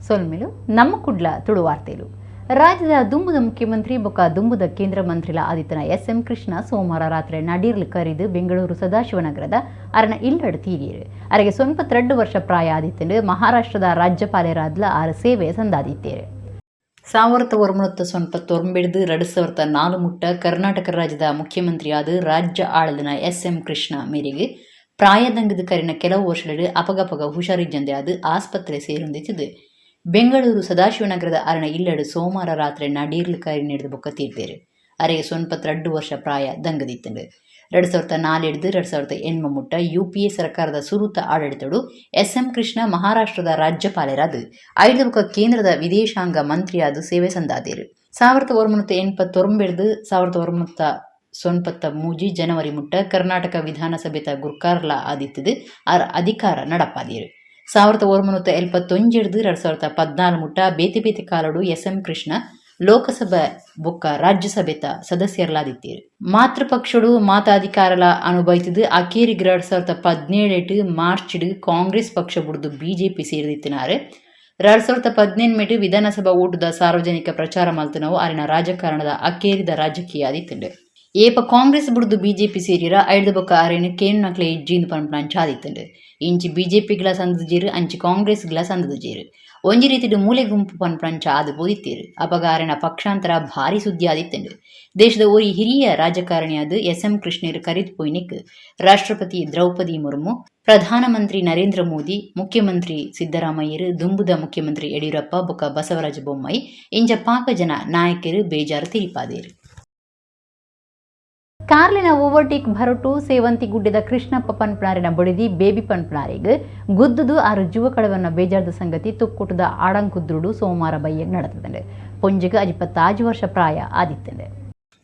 ಸೊಲ್ಮೆಲು ನಮ್ಮ ಕುಡ್ಲ ತುಳುವಾರ್ತೆಲು. ರಾಜ್ಯದ ದುಂಬುದ ಮುಖ್ಯಮಂತ್ರಿ ಬೊಕ್ಕ ದುಂಬುದ ಕೇಂದ್ರ ಮಂತ್ರಿಲ ಆದಿತ್ತನ ಎಸ್ ಎಂ ಕೃಷ್ಣ ಸೋಮವಾರ ರಾತ್ರಿ ನಡೀರ್ಲು ಕರಿದು ಬೆಂಗಳೂರು ಸದಾಶಿವನಗರದ ಅರನ ಇಲ್ಲಡ್ ತೀರಿಯರು. ಅರೆಗೆ 92 ವರ್ಷ ಪ್ರಾಯ ಆದಿತ್ತಂಡು ಮಹಾರಾಷ್ಟ್ರದ ರಾಜ್ಯಪಾಲರಾದ್ಲ ಆರ ಸೇವೆ ಸಂದಾದಿತ್ತೇರು. 1999 2004 ಮುಟ್ಟ ಕರ್ನಾಟಕ ರಾಜ್ಯದ ಮುಖ್ಯಮಂತ್ರಿಯಾದ ರಾಜ್ಯ ಆಳದಿನ ಎಸ್ ಎಂ ಕೃಷ್ಣ ಮೇರೆಗೆ ಪ್ರಾಯದಂಗದ ಕರಿನ ಕೆಲವು ವರ್ಷಗಳು ಅಪಗಪಗ ಹುಷಾರಿಜ್ಜಂದೆ ಅದು ಆಸ್ಪತ್ರೆ ಸೇರೊಂದಿತ್ತಿದೆ. ಬೆಂಗಳೂರು ಸದಾಶಿವನಗರದ ಅರಣ ಇಲ್ಲಡು ಸೋಮವಾರ ರಾತ್ರಿ ನಡೀರ್ಲು ಕರಿ ನೀಡಿದ ಬೊಕ್ಕ ತೀರ್ದೇರು. ಅರೆಗೆ 92 ವರ್ಷ ಪ್ರಾಯ ದಂಗದಿತ್ತಂಡು. 2004 2008 ಮುಟ್ಟ ಯುಪಿಎ ಸರ್ಕಾರದ ಸುರುತ ಆಡಳಿತಡು ಎಸ್ ಎಂ ಕೃಷ್ಣ ಮಹಾರಾಷ್ಟ್ರದ ರಾಜ್ಯಪಾಲರಾದ ಐದು ಬೊಕ್ಕ ಕೇಂದ್ರದ ವಿದೇಶಾಂಗ ಮಂತ್ರಿಯಾದ ಸೇವೆ ಸಂದಾದೇರು. 1989 1993 ಜನವರಿ ಮುಟ್ಟ ಕರ್ನಾಟಕ ವಿಧಾನಸಭೆತ ಗುರ್ಕಾರ್ಲ ಆದಿತ್ತದು ಆರ್ ಅಧಿಕಾರ ನಡಪಾದೀರು. 1971 2014 ಮುಟ್ಟ ಬೇತೆ ಬೇತೆ ಕಾಲಡು ಎಸ್ ಎಂ ಕೃಷ್ಣ ಲೋಕಸಭೆ ಬೊಕ್ಕ ರಾಜ್ಯಸಭೆತ ಸದಸ್ಯರ್ಲಾದಿತ್ತೀರು. ಮಾತೃಪಕ್ಷಡು ಮಾತಾಧಿಕಾರಲ ಅನುಭವಿತದು. ಅಕೇರಿಗೆ 2017 ಮಾರ್ಚ್ ಕಾಂಗ್ರೆಸ್ ಪಕ್ಷ ಬುಡ್ದು ಬಿಜೆಪಿ ಸೇರಿದಿತ್ತಿನಾರು. 2018 ವಿಧಾನಸಭಾ ಓಟುದ ಸಾರ್ವಜನಿಕ ಪ್ರಚಾರ ಮಲ್ತನವು ಅರಿನ ರಾಜಕಾರಣದ ಅಕೇರಿದ ರಾಜಕೀಯ ಆದಿತ್ತುಂಡು. ಏಪ ಕಾಂಗ್ರೆಸ್ ಬುಡ್ದು ಬಿಜೆಪಿ ಸೇರಿರ ಐದು ಬೊಕ್ಕ ಅರೆನು ಕೇನು ನಕ್ಲೆ ಇಜ್ಜಿಂದು ಪನ್ಪುನಂಚ ಆದಿತ್ತುಂಡು. ಇಂಚಿ ಬಿಜೆಪಿಗಳ ಸಂದಜೇರು, ಅಂಚಿ ಕಾಂಗ್ರೆಸ್ಗಳ ಸಂದಜೇರು, ಒಂಜಿ ರೀತಿಡ್ ಮೂಲೆ ಗುಂಪು ಪನ್ಪುನಂಚ ಆದು ಪೋದಿತ್ತೇರು. ಅಪಗ ಅರೆನ ಪಕ್ಷಾಂತರ ಭಾರಿ ಸುದ್ದಿ ಆದಿತ್ತುಂಡು. ದೇಶದ ಒರಿ ಹಿರಿಯ ರಾಜಕಾರಣಿಯಾದ ಎಸ್ ಎಂ ಕೃಷ್ಣೇರ್ ಕರಿತ್ ಪೋಯಿನಿಕ್ ರಾಷ್ಟ್ರಪತಿ ದ್ರೌಪದಿ ಮುರ್ಮು, ಪ್ರಧಾನಮಂತ್ರಿ ನರೇಂದ್ರ ಮೋದಿ, ಮುಖ್ಯಮಂತ್ರಿ ಸಿದ್ದರಾಮಯ್ಯರು, ದುಂಬುದ ಮುಖ್ಯಮಂತ್ರಿ ಯಡಿಯೂರಪ್ಪ ಬೊಕ್ಕ ಬಸವರಾಜ ಬೊಮ್ಮಾಯಿ ಇಂಚ ಪಾಕ ಜನ ನಾಯಕರು ಬೇಜಾರು ತಿರಿಪಾದೇರು. ಕಾರ್ಲಿನ ಓವರ್ಟೇಕ್ ಭರಟು ಸೇವಂತಿ ಗುಡ್ಡದ ಕೃಷ್ಣಪ್ಪ ಪನ್ಪನಾರಿನ ಬಡಿದಿ ಬೇಬಿ ಪನ್ಪನಾರಿಗ್ ಗುದ್ದುದು ಆರು ಜೀವ ಕಳವನ್ನ ಬೇಜಾರ್ದ ಸಂಗತಿ ತುಕ್ಕುಟದ ಆಡಂಕುದ್ರುಡು ಸೋಮವಾರ ಬಯ್ಯಗ್ ನಡೆತದಂಡೆ. ಪೊಂಜಿಗೆ 25 ವರ್ಷ ಪ್ರಾಯ ಆದಿತ್ತಂಡೆ.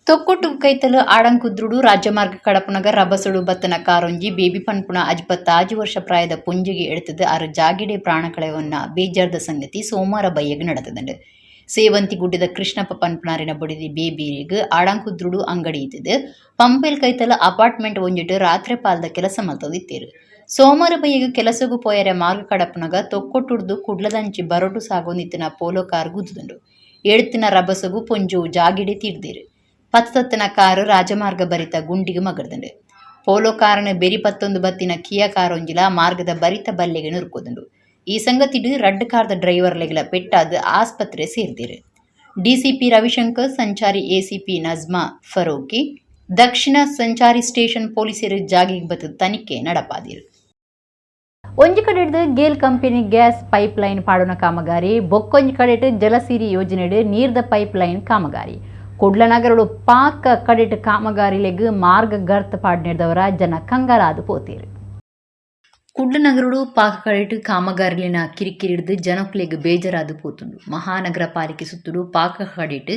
ತೊಕ್ಕೊಟ್ಟು ಕೈತಲು ಆಡಂಕುದ್ರುಡು ರಾಜ್ಯಮಾರ್ಗ ಕಡಪನಗ ರಬಸಡು ಬತ್ತನ ಕಾರೊಂಜಿ ಬೇಬಿ ಪನ್ಪುಣ 25 ವರ್ಷ ಪ್ರಾಯದ ಪೊಂಜಿಗೆ ಎಡ್ತದು ಆರು ಜಾಗಿಡೆ ಪ್ರಾಣ ಕಳೆವನ್ನ ಬೇಜಾರ್ದ ಸಂಗತಿ ಸೋಮವಾರ ಬಯ್ಯಗ್ ನಡೆತದಂಡೆ. ಸೇವಂತಿ ಗುಡ್ಡದ ಕೃಷ್ಣಪ್ಪ ಪನ್ಪನಾರಿನ ಬಡಿದಿ ಬೇಬಿರಿಗೆ ಆಡಂಕುದ್ರುಡು ಅಂಗಡಿ ಇದ್ದது. ಪಂಪೆಲ್ ಕೈತಲ ಅಪಾರ್ಟ್ಮೆಂಟ್ ಒಂಜಿಟ್ಟು ರಾತ್ರಿ ಪಾಲ್ದ ಕೆಲಸ ಮಲ್ತದಿತ್ತೇರು. ಸೋಮವಾರ ಬಯ್ಯಗ್ ಕೆಲಸಗು ಪೋಯರೆ ಮಾರ್ಗ ಕಡಪನಗ ತೊಕ್ಕೊಟ್ಟುಡ್ದು ಕುಡ್ಲದಂಚಿ ಬರಟು ಸಾಗೊಂದಿತ್ತಿನ ಪೋಲೋ ಕಾರ್ ಗುದ್ದುದುಂಡು. ಎಡ್ತಿನ ರಬಸಗು ಪೊಂಜು ಜಾಗಿಡೆ ತೀರ್ದೇರು. ಪತ್ತತ್ತಿನ ಕಾರು ರಾಜಮಾರ್ಗ ಬರಿತ ಗುಂಡಿಗೆ ಮಗರ್ದುಂಡು. ಪೋಲೋ ಕಾರನ ಬೆರಿ ಪತ್ತೊಂದು ಬತ್ತಿನ ಕಿಯಾ ಕಾರೊಂಜಿಲ ಮಾರ್ಗದ ಬರಿತ ಬಲ್ಲೆಗೆ ನುರ್ಕೋದುಂಡು. ಈ ಸಂಗತಿಡು ರಡ್ಡ್ ಕಾರ್ದ ಡ್ರೈವರ್ ಲೆಗ್ಲ ಪೆಟ್ಟಾದ್ ಆಸ್ಪತ್ರೆ ಸೇರ್ದಿರು. ಡಿಸಿಪಿ ರವಿಶಂಕರ್, ಸಂಚಾರಿ ಎಸಿಪಿ ನಜ್ಮಾ ಫರೋಕಿ, ದಕ್ಷಿಣ ಸಂಚಾರಿ ಸ್ಟೇಷನ್ ಪೊಲೀಸರು ಜಾಗಿಗೆ ಬತ್ತು ತನಿಖೆ ನಡಪಾದಿರು. ಒಂಜಿ ಕಡೆಡ್ದು ಗೇಲ್ ಕಂಪನಿ ಗ್ಯಾಸ್ ಪೈಪ್ ಲೈನ್ ಪಾಡುನ ಕಾಮಗಾರಿ, ಬೊಕ್ಕೊಂಜಿ ಕಡೆಟ್ ಜಲಸಿರಿ ಯೋಜನೆಡು ನೀರ್ದ ಪೈಪ್ ಲೈನ್ ಕಾಮಗಾರಿ. ಕುಡ್ಲ ನಗರಡು ಪಾಕ ಕಡೆಟ್ ಕಾಮಗಾರಿಲೆಗ್ ಮಾರ್ಗ ಗರ್ತ್ ಪಾಡ್ನೆಡ್ದವರ ಜನ ಕಂಗಾಲಾದು ಪೋತೀರು. ಕುಡ್ಲನಗರಡು ಪಾಕ ಕಡೆಟ್ ಕಾಮಗಾರಿಲಿನ ಕಿರಿಕಿರಿಡ್ದು ಜನಕ್ಲೆಗ್ ಬೇಜಾರಾದು ಪೋತುಂಡು. ಮಹಾನಗರ ಪಾಲಿಕೆ ಸುತ್ತುಡು ಪಾಕ ಕಡೆಟ್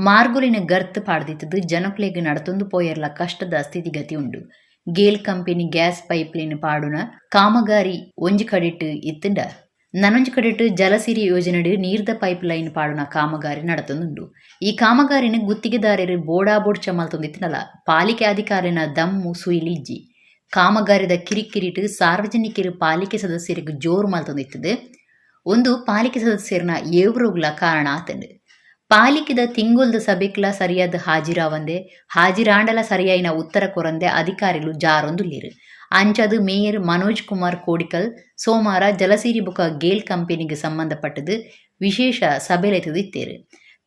ಮಾರ್ಗೊಲಿನ ಗರ್ತ್ ಪಾಡ್ದಿತ್ತದು ಜನಕ್ಲೆಗ್ ನಡತೊಂದು ಪೋಯರ್ಲ ಕಷ್ಟದ ಸ್ಥಿತಿಗತಿ ಉಂಡು. ಗೇಲ್ ಕಂಪನಿ ಗ್ಯಾಸ್ ಪೈಪ್ ಲೈನ್ ಪಾಡುನ ಕಾಮಗಾರಿ ಒಂಜಿ ಕಡೆಟ್ ಇತ್ತುಂಡ, ನನೊಂಜಿ ಕಡೆಟ್ ಜಲಸಿರಿ ಯೋಜನೆಡು ನೀರ್ದ ಪೈಪ್ ಲೈನ್ ಪಾಡುನ ಕಾಮಗಾರಿ ನಡತೊಂದುಂಡು. ಈ ಕಾಮಗಾರಿನ ಗುತ್ತಿಗೆದಾರರು ಬೋಡಾ ಬೋಡ್ಚ ಮಲ್ತೊಂದಿತ್ತಿನಲ ಪಾಲಿಕೆ ಅಧಿಕಾರಿನ ದಮ್ಮು ಸುಯಿಲಿಜ್ಜಿ. ಕಾಮಗಾರಿದ ಕಿರಿಕಿರಿಟ್ ಸಾರ್ವಜನಿಕರು ಪಾಲಿಕೆ ಸದಸ್ಯರಿಗೆ ಜೋರು ಮಲ್ತೊಂದಿತ್ತದು. ಒಂದು ಪಾಲಿಕೆ ಸದಸ್ಯರನ ಏವ್ರೋಗ್ಲ ಕಾರಣ ಆತಂಡು. ಪಾಲಿಕೆದ ತಿಂಗೊಲ್ದ ಸಭೆಕ್ಲ ಸರಿಯಾದ ಹಾಜಿರಾವಂದೆ, ಹಾಜಿರಾಂಡಲ ಸರಿಯಾಯಿನ ಉತ್ತರ ಕೊರಂದೆ ಅಧಿಕಾರಿಲು ಜಾರೊಂದುಲ್ಲೆರ್. ಅಂಚಾದ್ ಮೇಯರ್ ಮನೋಜ್ ಕುಮಾರ್ ಕೋಡಿಕಲ್ ಸೋಮವಾರ ಜಲಸಿರಿ ಬೊಕ ಗೇಲ್ ಕಂಪನಿಗೆ ಸಂಬಂಧಪಟ್ಟದು ವಿಶೇಷ ಸಭೆ ಲೆತ್ತುದಿತ್ತೆರ್.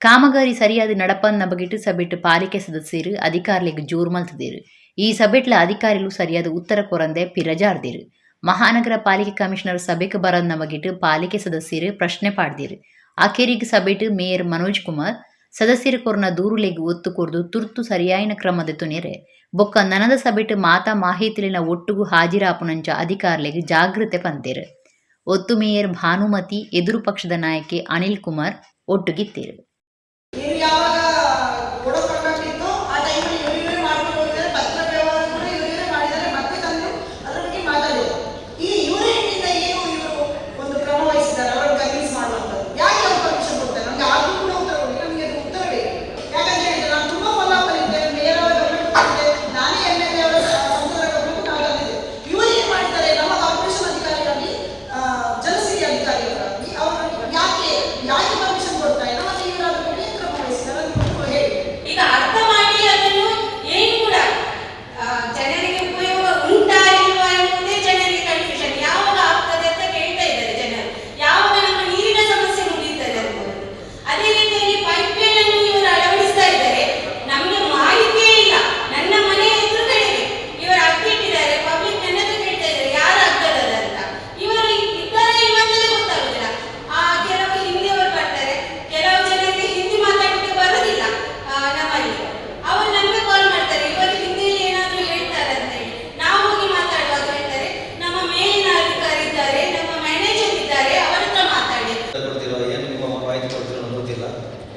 ಕಾಮಗಾರಿ ಸರಿಯಾದ ನಡಪನ್ನ ಬಗೆಟ್ ಸಭೆಟ್ ಪಾಲಿಕೆ ಸದಸ್ಯರು ಅಧಿಕಾರಿಲೆಗ್ ಜೋರು ಮಲ್ತುದೆರ್. ಈ ಸಭೆಟ್ಲ ಅಧಿಕಾರಿಲು ಸರಿಯಾದ ಉತ್ತರ ಕೊರಂದೆ ಪಿರಜಾರ್ದೆರ್. ಮಹಾನಗರ ಪಾಲಿಕೆ ಕಮಿಷನರ್ ಸಭೆಕ್ ಬರನ್ನ ಬಗೆಟ್ ಪಾಲಿಕೆ ಸದಸ್ಯರು ಪ್ರಶ್ನೆ ಪಾಡ್ದೆರ್. ಆಖೇರಿಗ್ ಸಭೆಟ್ ಮೇಯರ್ ಮನೋಜ್ ಕುಮಾರ್ ಸದಸ್ಯರು ಕೊರ್ನ ದೂರುಲೆಗ್ ಒತ್ತು ಕೊರ್ದು ತುರ್ತು ಸರಿಯಾಯಿನ ಕ್ರಮ ದೆತೊನೆರೆ ಬೊಕ್ಕ ನನದ ಸಭೆಟ್ ಮಾತಾ ಮಾಹಿತಿಲಿನ ಒಟ್ಟುಗು ಹಾಜಿರಾಪುನಂಚ ಅಧಿಕಾರಿಲೆಗ್ ಜಾಗೃತೆ ಪಂತೆರ್. ಒತ್ತು ಮೇಯರ್ ಭಾನುಮತಿ, ಎದುರು ಪಕ್ಷದ ನಾಯಕೆ ಅನಿಲ್ ಕುಮಾರ್ ಒಟ್ಟುಗಿತ್ತೆರ್. ಇವ್ರು ಯಾವಾಗ ಕೋಡ್ ಆಫ್ ಕಂಡಕ್ಟ್ ಇತ್ತು, ಆ ಟೈಮಲ್ಲಿ ಇವ್ರು ಇವರೇ ಮಾಡ್ಕೊಂಡು ಹೋಗಿದ್ದಾರೆ. ಪತ್ರ ವ್ಯವಹಾರ ಕೂಡ ಇವ್ರು ಇವರೇ ಮಾಡಿದ್ದಾರೆ. ಮತ್ತೆ ತಂದು ಅದ್ರ ಬಗ್ಗೆ ಮಾತಾಡಿದ್ರು. ಈ ಯೂನಿಟ್ ಇಂದ ಏನು ಇವರು ಒಂದು ಕ್ರಮ ವಹಿಸಿದ್ದಾರೆ ಅವರನ್ನು ಕನ್ವಿನ್ಸ್ ಮಾಡುವಂಥದ್ದು? ಯಾಕೆ ಅವ್ರು ಪರ್ಮಿಷನ್ ಕೊಡ್ತಾರೆ? ನಮಗೆ ಆಗಲೂ ಕೂಡ ಉತ್ತರ ಕೊಡಿ. ನಮಗೆ ಅದು ಉತ್ತರ ಬೇಕು. ಯಾಕಂತ ಹೇಳಿದ್ರೆ ನಾನು ತುಂಬಾ ಫಾಲೋ ಅಪ್ ಅಲ್ಲಿ ಇದ್ದೆ. ಮೇಯರ್ ಅವರ ಗಮನಕ್ಕೆ ತಂದಿದ್ದೆ, ನಾನೇ ಎಮ್ಎಲ್ಎ ಅವರ, ಸಂಸದರ ಗಮನಕ್ಕೂ ನಾವು ತಂದಿದ್ದೆ. ಇವರು ಏನು ಮಾಡಿದ್ದಾರೆ? ನಮ್ಮ ಕಾರ್ಪೊರೇಷನ್ ಅಧಿಕಾರಿಯಾಗಲಿ, ಜಲಸಿರಿ ಅಧಿಕಾರಿಯವರಾಗಲಿ, ಅವರು ಯಾಕೆ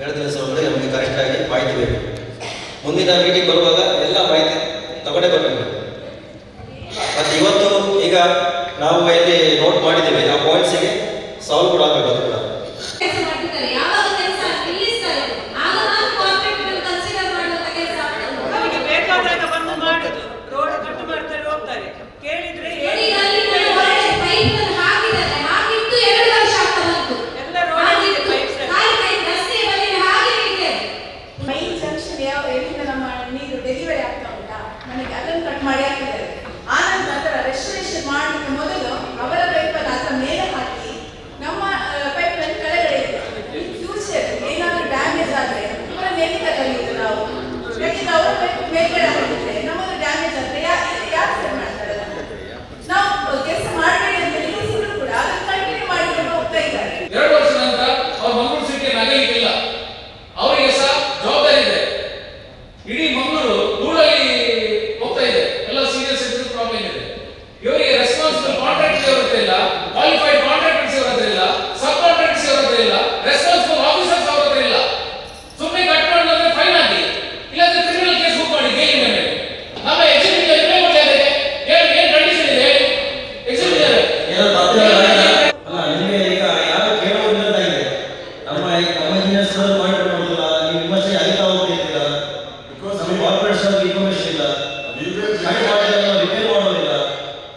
2 ದಿವಸ ಒಳಗಡೆ ನಮಗೆ ಕರೆಕ್ಟಾಗಿ ಮಾಹಿತಿ ಬೇಕು. ಮುಂದಿನ ಮೀಟಿಂಗ್ ಬರುವಾಗ ಎಲ್ಲ ಮಾಹಿತಿ ತಗೊಂಡೇ ಬರಬೇಕು. ಮತ್ತು ಇವತ್ತು ಈಗ ನಾವು ಎಲ್ಲಿ ನೋಟ್ ಮಾಡಿದ್ದೇವೆ ಆ ಪಾಯಿಂಟ್ಸಿಗೆ ಸಾಲ್ವ್ ಕೂಡ ಆಗಬೇಕು, ಅದು ಕೂಡ. ಕೆಲಸ ಮಾಡ್ತಿದ್ದಾರೆ. ಯಾವಾಗ ಕೆಲಸ ನಿಲ್ಲಿಸ್ತಾರೆ, ಆಗ ನಾವು ಕಾರ್ಪೊರೇಟ್ ಕನ್ಸಿಡರ್ ಮಾಡುವಂತ ಕೆಲಸ ಆಗ್ತದೆ. ಅವರಿಗೆ ಬೇಕಾದಾಗ ಬಂದು ಮಾಡುದು, ರೋಡ್ ಕಟ್ ಮಾಡ್ತಾರೆ, ಹೋಗ್ತಾರೆ. ಕೇಳಿದ್ರೆ ನೋಡಿ, ಈಗ ಅಲ್ಲಿ ಹೊರಗಡೆ ಪೈಪ್ ಅನ್ನು ಹಾಕಿದ್ದಾರೆ. ಹಾಕಿಟ್ಟು 2 ವರ್ಷ ಆಗ್ತಾ ಬಂತು. ಎಲ್ಲ ರೋಡ್ ಇದೆ, ಹಾಕಿಟ್ಟು, ಪೈಪ್ಸ್ ಎಲ್ಲ. ಖಾಲಿ ಪೈಪ್ ರಸ್ತೆ ಬದಿಯಲ್ಲಿ ಹಾಗೆ ಇದೆ. ಮೈನ್ ಜಂಕ್ಷನ್ ಯಾವ ಎಲ್ಲಿಂದ ನಮ್ಮ ನೀರು ಡೆಲಿವರಿ ಆಗ್ತಾ ಉಂಟಾ ನನಗೆ, ಅದನ್ನು ಕಟ್ ಮಾಡಿ ಹಾಕಿದ್ದಾರೆ. ಆ ನಂತರ ಅದರ ರೆಸ್ಟೋರೇಷನ್ ಮಾಡಲಿಕ್ಕೆ ಮೊದಲು ಅವರ ಪೈಪನ್ನು ಅದರ ಮೇಲೆ ಹಾಕಿ ನಮ್ಮ ಪೈಪ್ ಲೈನ್ ಕೆಳಗಡೆ ಇದೆ. ಇನ್ ಫ್ಯೂಚರ್ ಏನಾದರೂ ಡ್ಯಾಮೇಜ್ ಆದರೆ ಅವರನ್ನು ಎಲ್ಲಿಂದ ಕಲಿಯುವುದು ನಾವು? ಯಾಕೆಂದ್ರೆ ಅವರ ಪೈಪ್ ಮೇಲ್ಗಡೆ ಹಾಕಿದ್ರೆ ನಮ್ಮದು ಡ್ಯಾಮೇಜ್ ಆದರೆ ಯಾರು ಸರಿ ಮಾಡ್ತಾರೆ ಅದನ್ನು? ನಾವು ಕೆಲಸ ಮಾಡಬೇಡಿ ಅಂತ ನಿಲ್ಲಿಸಿದ್ರು ಕೂಡ ಅದನ್ನು ಕಂಟಿನ್ಯೂ ಮಾಡಿಕೊಂಡು ಹೋಗ್ತಾ ಇದ್ದಾರೆ. 2 ವರ್ಷ ನಂತರ ಅವ್ರು ಮಂಗಳೂರು ಸಿಟಿ ನಗಲಿಕ್ಕಿಲ್ಲ. ಅವರಿಗೆ ಸಹ ಜವಾಬ್ದಾರಿ ಇದೆ. ಇಡೀ ಮಂಗಳೂರು ಧೂಳಲ್ಲಿ ಹೋಗ್ತಾ ಇದೆ, ಎಲ್ಲ ಸೀರಿಯಸ್ ಪ್ರಾಬ್ಲಮ್ ಇದೆ. ಇವರಿಗೆ ರೆಸ್ಪಾನ್ಸಿಬಲ್ ಕಾಂಟ್ರಾಕ್ಟ್ ಇವ್ರ ಹತ್ರ ಇಲ್ಲ, ಕ್ವಾಲಿಫೈಡ್ ಕಾಂಟ್ರಾಕ್ಟರ್ಸ್ ಇವ್ರ ಹತ್ರ ಇಲ್ಲ, ಸಬ್ ಕಾಂಟ್ರಾಕ್ಟರ್ಸ್ ಇವ್ರ ಹತ್ರ ಇಲ್ಲ, ರೆಸ್ಪಾನ್ಸಿಬಲ್ ಆಫೀಸರ್ಸ್ ಅವ್ರ ಹತ್ರ ಇಲ್ಲ. ಸುಮ್ಮನೆ ಕಟ್ ಮಾಡಿದ್ರೆ ಫೈನ್ ಹಾಕಿ, ಇಲ್ಲಾಂದ್ರೆ criminal case book ಮಾಡಿ ಗೇಲಿ ಮೇಲೆ. ನಮ್ಮ ಎಕ್ಸಿಕ್ಯೂಟಿವ್ ರಿಪ್ಲೈ ಕೊಡ್ತಾ ಇದ್ದಾರೆ. ಹೇಳಿ, ಏನ್ ಕಂಡೀಷನ್ ಇದೆ ಹೇಳಿ ಎಕ್ಸಿಕ್ಯೂಟಿವ್. ಏನೋ ತೊಂದರೆ ಆಗಿಲ್ಲ. ಅಲ್ಲ, ನಿಮಗೆ ಈಗ ಯಾರು ಕೇಳುವುದಿಲ್ಲ ಅಂತ ಇದೆ. ನಮ್ಮ ನಮ್ಮ ಇಂಜಿನಿಯರ್ಸ್ ಮಾಡಿಕೊಡುವುದಿಲ್ಲ, ನೀವು ವಿಮರ್ಶೆ ಅರಿತಾ ಹೋಗ್ತಿದ್ದೀರಾ. ನಮ್ಮ ಕಾರ್ಪೊರೇಷನ್ ಇನ್ಫಾರ್ಮೇಶನ್ ಇಲ್ಲ. ಕಟ್ ಮಾಡಿದಾಗ ರಿಪೇರ್ ಮಾಡೋದಿಲ್ಲ,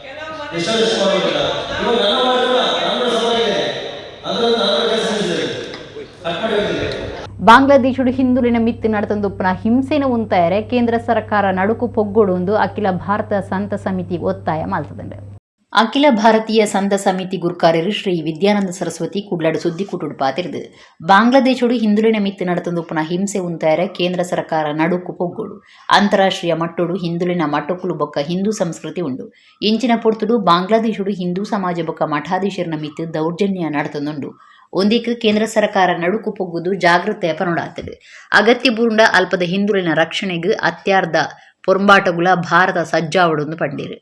ಕೆಲವು ಮನೆ ರೆಸ್ಟೋರೇಷನ್ ಮಾಡೋದಿಲ್ಲ. ಇವಾಗ ನನ್ನ ವಾರ್ಡ್ ಕೂಡ, ನಾನು ಕೂಡ ಸವಾಲಿದ್ದೇನೆ. ಅದರಲ್ಲಿ ನಾನು ಕೆಲಸ ನಿಲ್ಲಿಸಿದೆ, ಕಟ್ ಮಾಡಿ ಹೋಗಿದ್ದೇನೆ. ಬಾಂಗ್ಲಾದೇಶಡು ಹಿಂದುಳಿನ ಮಿತ್ತು ನಡೆತಂದುಪ್ಪನ ಹಿಂಸೆನ ಉಂತಾಯರೆ ಕೇಂದ್ರ ಸರ್ಕಾರ ನಡುಕು ಪೊಗ್ಗೊಡು ಎಂದು ಅಖಿಲ ಭಾರತ ಸಂತ ಸಮಿತಿ ಒತ್ತಾಯ ಮಲ್ತದಂಡೆ. ಅಖಿಲ ಭಾರತೀಯ ಸಂತ ಸಮಿತಿ ಗುರ್ಕಾರ್ಯರು ಶ್ರೀ ವಿದ್ಯಾನಂದ ಸರಸ್ವತಿ ಕುಡ್ಲಾಡು ಸುದ್ದಿ ಕುಟುಡು ಪಾತಿರಿದು ಬಾಂಗ್ಲಾದೇಶಡು ಹಿಂದುಳಿನ ಮಿತ್ತು ನಡೆತಂದುಪ್ಪನ ಹಿಂಸೆ ಉಂತಾಯರೆ ಕೇಂದ್ರ ಸರ್ಕಾರ ನಡುಕು ಪೊಗ್ಗೊಡು. ಅಂತಾರಾಷ್ಟ್ರೀಯ ಮಟ್ಟೋಡು ಹಿಂದುಳಿನ ಮಟ್ಟೊಕ್ಕಲು ಬೊಕ್ಕ ಹಿಂದೂ ಸಂಸ್ಕೃತಿ ಉಂಡು. ಇಂಚಿನ ಪೊರ್ತುಡು ಬಾಂಗ್ಲಾದೇಶಡು ಹಿಂದೂ ಸಮಾಜ ಬೊಕ್ಕ ಮಠಾಧೀಶರನ ಮಿತ್ತು ದೌರ್ಜನ್ಯ ನಡೆತಂದುಂಡು. ಒಂದಿಕ್ ಕೇಂದ್ರ ಸರ್ಕಾರ ನಡುಕು ಪೊಗ್ಗುದು ಜಾಗೃತೆ ಪನೊಡಾತದೆ. ಅಗತ್ಯ ಬೂರುಂಡ ಅಲ್ಪದ ಹಿಂದುಳಿನ ರಕ್ಷಣೆಗೆ ಅತ್ಯಾರ್ಧ ಪೊರ್ಂಬಾಟಗುಲ ಭಾರತ ಸಜ್ಜಾವಡೊಂದು ಪಂಡೀರು.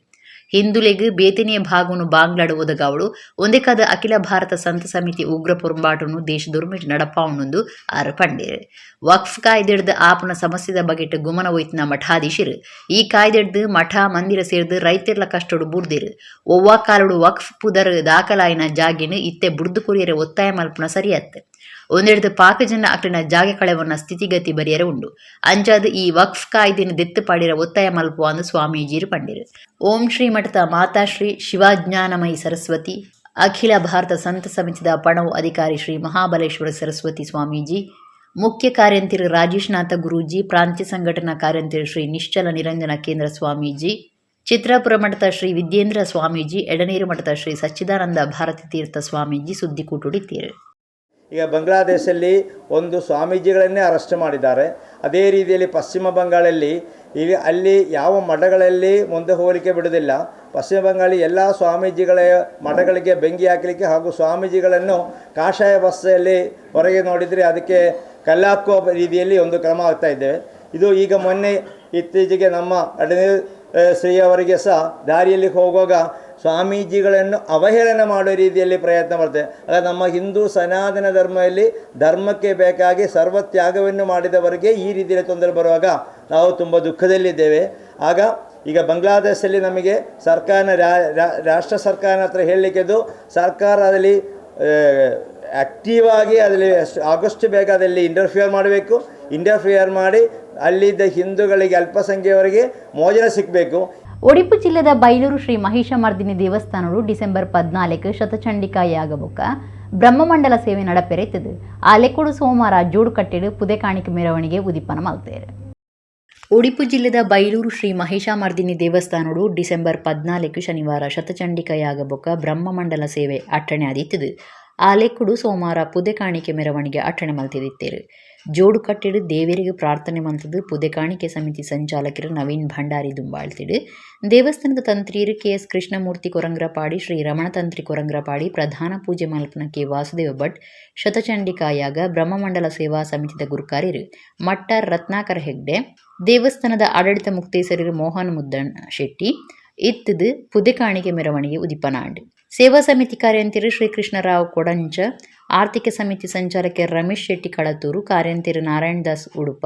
ಹಿಂದುಲೆಗ್ ಬೇತನೆಯ ಭಾಗವನ್ನು ಬಾಂಗ್ಲಾಡು ಒದಗಾವಳು. ಒಂದೇಕಾದ ಅಖಿಲ ಭಾರತ ಸಂತ ಸಮಿತಿ ಉಗ್ರ ಪೊರ್ಂಬಾಟನು ದೇಶದೊರ್ಮೆಟ್ ನಡಪಾವಣೊಂದು ಆರು ಪಂಡೀರು. ವಕ್ಫ್ ಕಾಯ್ದೆಡ್ದು ಆಪನ ಸಮಸ್ಯೆದ ಬಗೆಟ್ ಗುಮನ ಒಯ್ತಿನ ಮಠಾಧೀಶರು ಈ ಕಾಯ್ದೆಡ್ದು ಮಠ ಮಂದಿರ ಸೇರ್ದು ರೈತೆರ್ಲ ಕಷ್ಟಡು ಬುಡ್ದಿರು. ಒವ್ವಾ ಕಾಲಡು ವಕ್ಫ್ ಪುದರ್ ದಾಖಲಾಯಿನ ಜಾಗಿನ ಇತ್ತೆ ಬುಡ್ದು ಕೊರಿಯರೆ ಒತ್ತಾಯ ಮಲ್ಪುನ ಸರಿಯತ್ತೆ. ಒಂದೆಡ್ದು ಪಾಕ ಜನ ಅಕ್ಲಿನ ಜಾಗೆ ಕಳೆವನ್ನ ಸ್ಥಿತಿಗತಿ ಬರಿಯರೆ ಉಂಡು. ಅಂಚಾದ್ ಈ ವಕ್ಫ್ ಕಾಯ್ದೆನ ದೆತ್ತು ಪಾಡಿರ ಒತ್ತಾಯ ಮಲ್ಪುವ ಅಂದು ಸ್ವಾಮೀಜಿರು ಪಂಡಿರು. ಓಂ ಶ್ರೀ ಮಠದ ಮಾತಾಶ್ರೀ ಶಿವಜ್ಞಾನಮಯಿ ಸರಸ್ವತಿ, ಅಖಿಲ ಭಾರತ ಸಂತ ಸಮಿತಿದ ಪಣವು ಅಧಿಕಾರಿ ಶ್ರೀ ಮಹಾಬಲೇಶ್ವರ ಸರಸ್ವತಿ ಸ್ವಾಮೀಜಿ, ಮುಖ್ಯ ಕಾರ್ಯಂತಿರು ರಾಜೇಶ್ನಾಥ ಗುರೂಜಿ, ಪ್ರಾಂತ್ಯ ಸಂಘಟನಾ ಕಾರ್ಯಂತಿರು ಶ್ರೀ ನಿಶ್ಚಲ ನಿರಂಜನ ಕೇಂದ್ರ ಸ್ವಾಮೀಜಿ, ಚಿತ್ರಾಪುರ ಮಠದ ಶ್ರೀ ವಿದ್ಯೇಂದ್ರ ಸ್ವಾಮೀಜಿ, ಎಡನೀರು ಮಠದ ಶ್ರೀ ಸಚ್ಚಿದಾನಂದ ಭಾರತಿ ತೀರ್ಥ ಸ್ವಾಮೀಜಿ ಸುದ್ದಿಕೂಟುಡಿತ್ತೀರು. ಈಗ ಬಾಂಗ್ಲಾದೇಶಲ್ಲಿ ಒಂದು ಸ್ವಾಮೀಜಿಗಳನ್ನೇ ಅರೆಸ್ಟ್ ಮಾಡಿದ್ದಾರೆ. ಅದೇ ರೀತಿಯಲ್ಲಿ ಪಶ್ಚಿಮ ಬಂಗಾಳಲ್ಲಿ ಈಗ ಅಲ್ಲಿ ಯಾವ ಮಠಗಳಲ್ಲಿ ಮುಂದೆ ಹೋಗಲಿಕ್ಕೆ ಬಿಡುವುದಿಲ್ಲ. ಪಶ್ಚಿಮ ಬಂಗಾಳಿ ಎಲ್ಲ ಸ್ವಾಮೀಜಿಗಳ ಮಠಗಳಿಗೆ ಬೆಂಕಿ ಹಾಕಲಿಕ್ಕೆ ಹಾಗೂ ಸ್ವಾಮೀಜಿಗಳನ್ನು ಕಾಷಾಯ ಬಸ್ಸಲ್ಲಿ ಹೊರಗೆ ನೋಡಿದರೆ ಅದಕ್ಕೆ ಕಲ್ಲಾಕುವ ರೀತಿಯಲ್ಲಿ ಒಂದು ಕ್ರಮ ಆಗ್ತಾ ಇದ್ದೇವೆ. ಇದು ಈಗ ಮೊನ್ನೆ ಇತ್ತೀಚೆಗೆ ನಮ್ಮ ಅಡನೀರು ಶ್ರೀಯವರಿಗೆ ಸಹ ದಾರಿಯಲ್ಲಿ ಹೋಗುವಾಗ ಸ್ವಾಮೀಜಿಗಳನ್ನು ಅವಹೇಳನ ಮಾಡುವ ರೀತಿಯಲ್ಲಿ ಪ್ರಯತ್ನ ಮಾಡ್ತೇವೆ. ಆಗ ನಮ್ಮ ಹಿಂದೂ ಸನಾತನ ಧರ್ಮದಲ್ಲಿ ಧರ್ಮಕ್ಕೆ ಬೇಕಾಗಿ ಸರ್ವತ್ಯಾಗವನ್ನು ಮಾಡಿದವರಿಗೆ ಈ ರೀತಿಯಲ್ಲಿ ತೊಂದರೆ ಬರುವಾಗ ನಾವು ತುಂಬ ದುಃಖದಲ್ಲಿದ್ದೇವೆ. ಆಗ ಈಗ ಬಾಂಗ್ಲಾದೇಶದಲ್ಲಿ ನಮಗೆ ಸರ್ಕಾರ ರಾಷ್ಟ್ರ ಸರ್ಕಾರದ ಹತ್ರ ಹೇಳಲಿಕ್ಕೆದ್ದು ಸರ್ಕಾರ ಅದರಲ್ಲಿ ಆ್ಯಕ್ಟಿವ್ ಆಗಿ ಅದರಲ್ಲಿ ಆದಷ್ಟು ಬೇಗ ಅದರಲ್ಲಿ ಇಂಟರ್ಫಿಯರ್ ಮಾಡಬೇಕು. ಇಂಟರ್ಫಿಯರ್ ಮಾಡಿ ಅಲ್ಲಿದ್ದ ಹಿಂದೂಗಳಿಗೆ ಅಲ್ಪಸಂಖ್ಯೆಯವರಿಗೆ ಮೋಚನೆ ಸಿಕ್ಕಬೇಕು. ಒಡಿಪು ಜಿಲ್ಲೆದ ಬೈಲೂರು ಶ್ರೀ ಮಹಿಷಮರ್ದಿನಿ ದೇವಸ್ಥಾನಡು ಡಿಸೆಂಬರ್ 14 ಶತಚಂಡಿಕಾ ಯಾಗಬೊಕ್ಕ ಬ್ರಹ್ಮಮಂಡಲ ಸೇವೆ ನಡಪೆರೆತದು. ಆಲೆಕೊಡು ಸೋಮವಾರ ಜೋಡುಕಟ್ಟೆಡು ಪುದೆ ಕಾಣಿಕೆ ಮೆರವಣಿಗೆ ಉದಿಪನ ಮಲ್ತೇರು. ಒಡಿಪು ಜಿಲ್ಲೆದ ಬೈಲೂರು ಶ್ರೀ ಮಹಿಷಾಮರ್ದಿನಿ ದೇವಸ್ಥಾನಡು ಡಿಸೆಂಬರ್ 14 ಶನಿವಾರ ಶತಚಂಡಿಕಾ ಯಾಗಬೊಕ್ಕ ಬ್ರಹ್ಮಮಂಡಲ ಸೇವೆ ಅಟ್ಟಣೆ ಆದಿತ್ತದು. ಆಲೆಕ್ಕುಡು ಸೋಮವಾರ ಪುದೆ ಕಾಣಿಕೆ ಮೆರವಣಿಗೆ ಅಟ್ಟಣೆ ಮಲ್ತಿದಿತ್ತೇರು. ಜೋಡು ಕಟ್ಟಿಡು ದೇವರಿಗೆ ಪ್ರಾರ್ಥನೆ ಮಂತದ್ದು ಪುದೆ ಕಾಣಿಕೆ ಸಮಿತಿ ಸಂಚಾಲಕರು ನವೀನ್ ಭಂಡಾರಿ ದುಂಬಾಳ್ತಿಡು. ದೇವಸ್ಥಾನದ ತಂತ್ರಿಯರು ಕೆ ಎಸ್ ಕೃಷ್ಣಮೂರ್ತಿ ಕೊರಂಗ್ರಪಾಡಿ, ಶ್ರೀ ರಮಣ ತಂತ್ರಿ ಕೊರಂಗ್ರಪಾಡಿ, ಪ್ರಧಾನ ಪೂಜೆ ಮಲ್ಪನ ಕೆ ವಾಸುದೇವ ಭಟ್, ಶತಚಂಡಿಕಾಯಾಗ ಬ್ರಹ್ಮಮಂಡಲ ಸೇವಾ ಸಮಿತಿದ ಗುರುಕಾರ್ಯರು ಮಟ್ಟಾರ್ ರತ್ನಾಕರ ಹೆಗ್ಡೆ, ದೇವಸ್ಥಾನದ ಆಡಳಿತ ಮುಕ್ತೇಸರರು ಮೋಹನ್ ಮುದ್ದಣ್ಣ ಶೆಟ್ಟಿ ಇತ್ತದು ಪುದೆ ಕಾಣಿಕೆ ಮೆರವಣಿಗೆ ಉದಿಪನಾಂಡ್. ಸೇವಾ ಸಮಿತಿ ಕಾರ್ಯಂತಿರು ಶ್ರೀಕೃಷ್ಣರಾವ್ ಕೊಡಂಚ, ಆರ್ಥಿಕ ಸಮಿತಿ ಸಂಚಾಲಕೆರ್ ರಮೇಶ್ ಶೆಟ್ಟಿ ಕಳತ್ತೂರು, ಕಾರ್ಯಂತೆರ್ ನಾರಾಯಣ ದಾಸ್ ಉಡುಪ,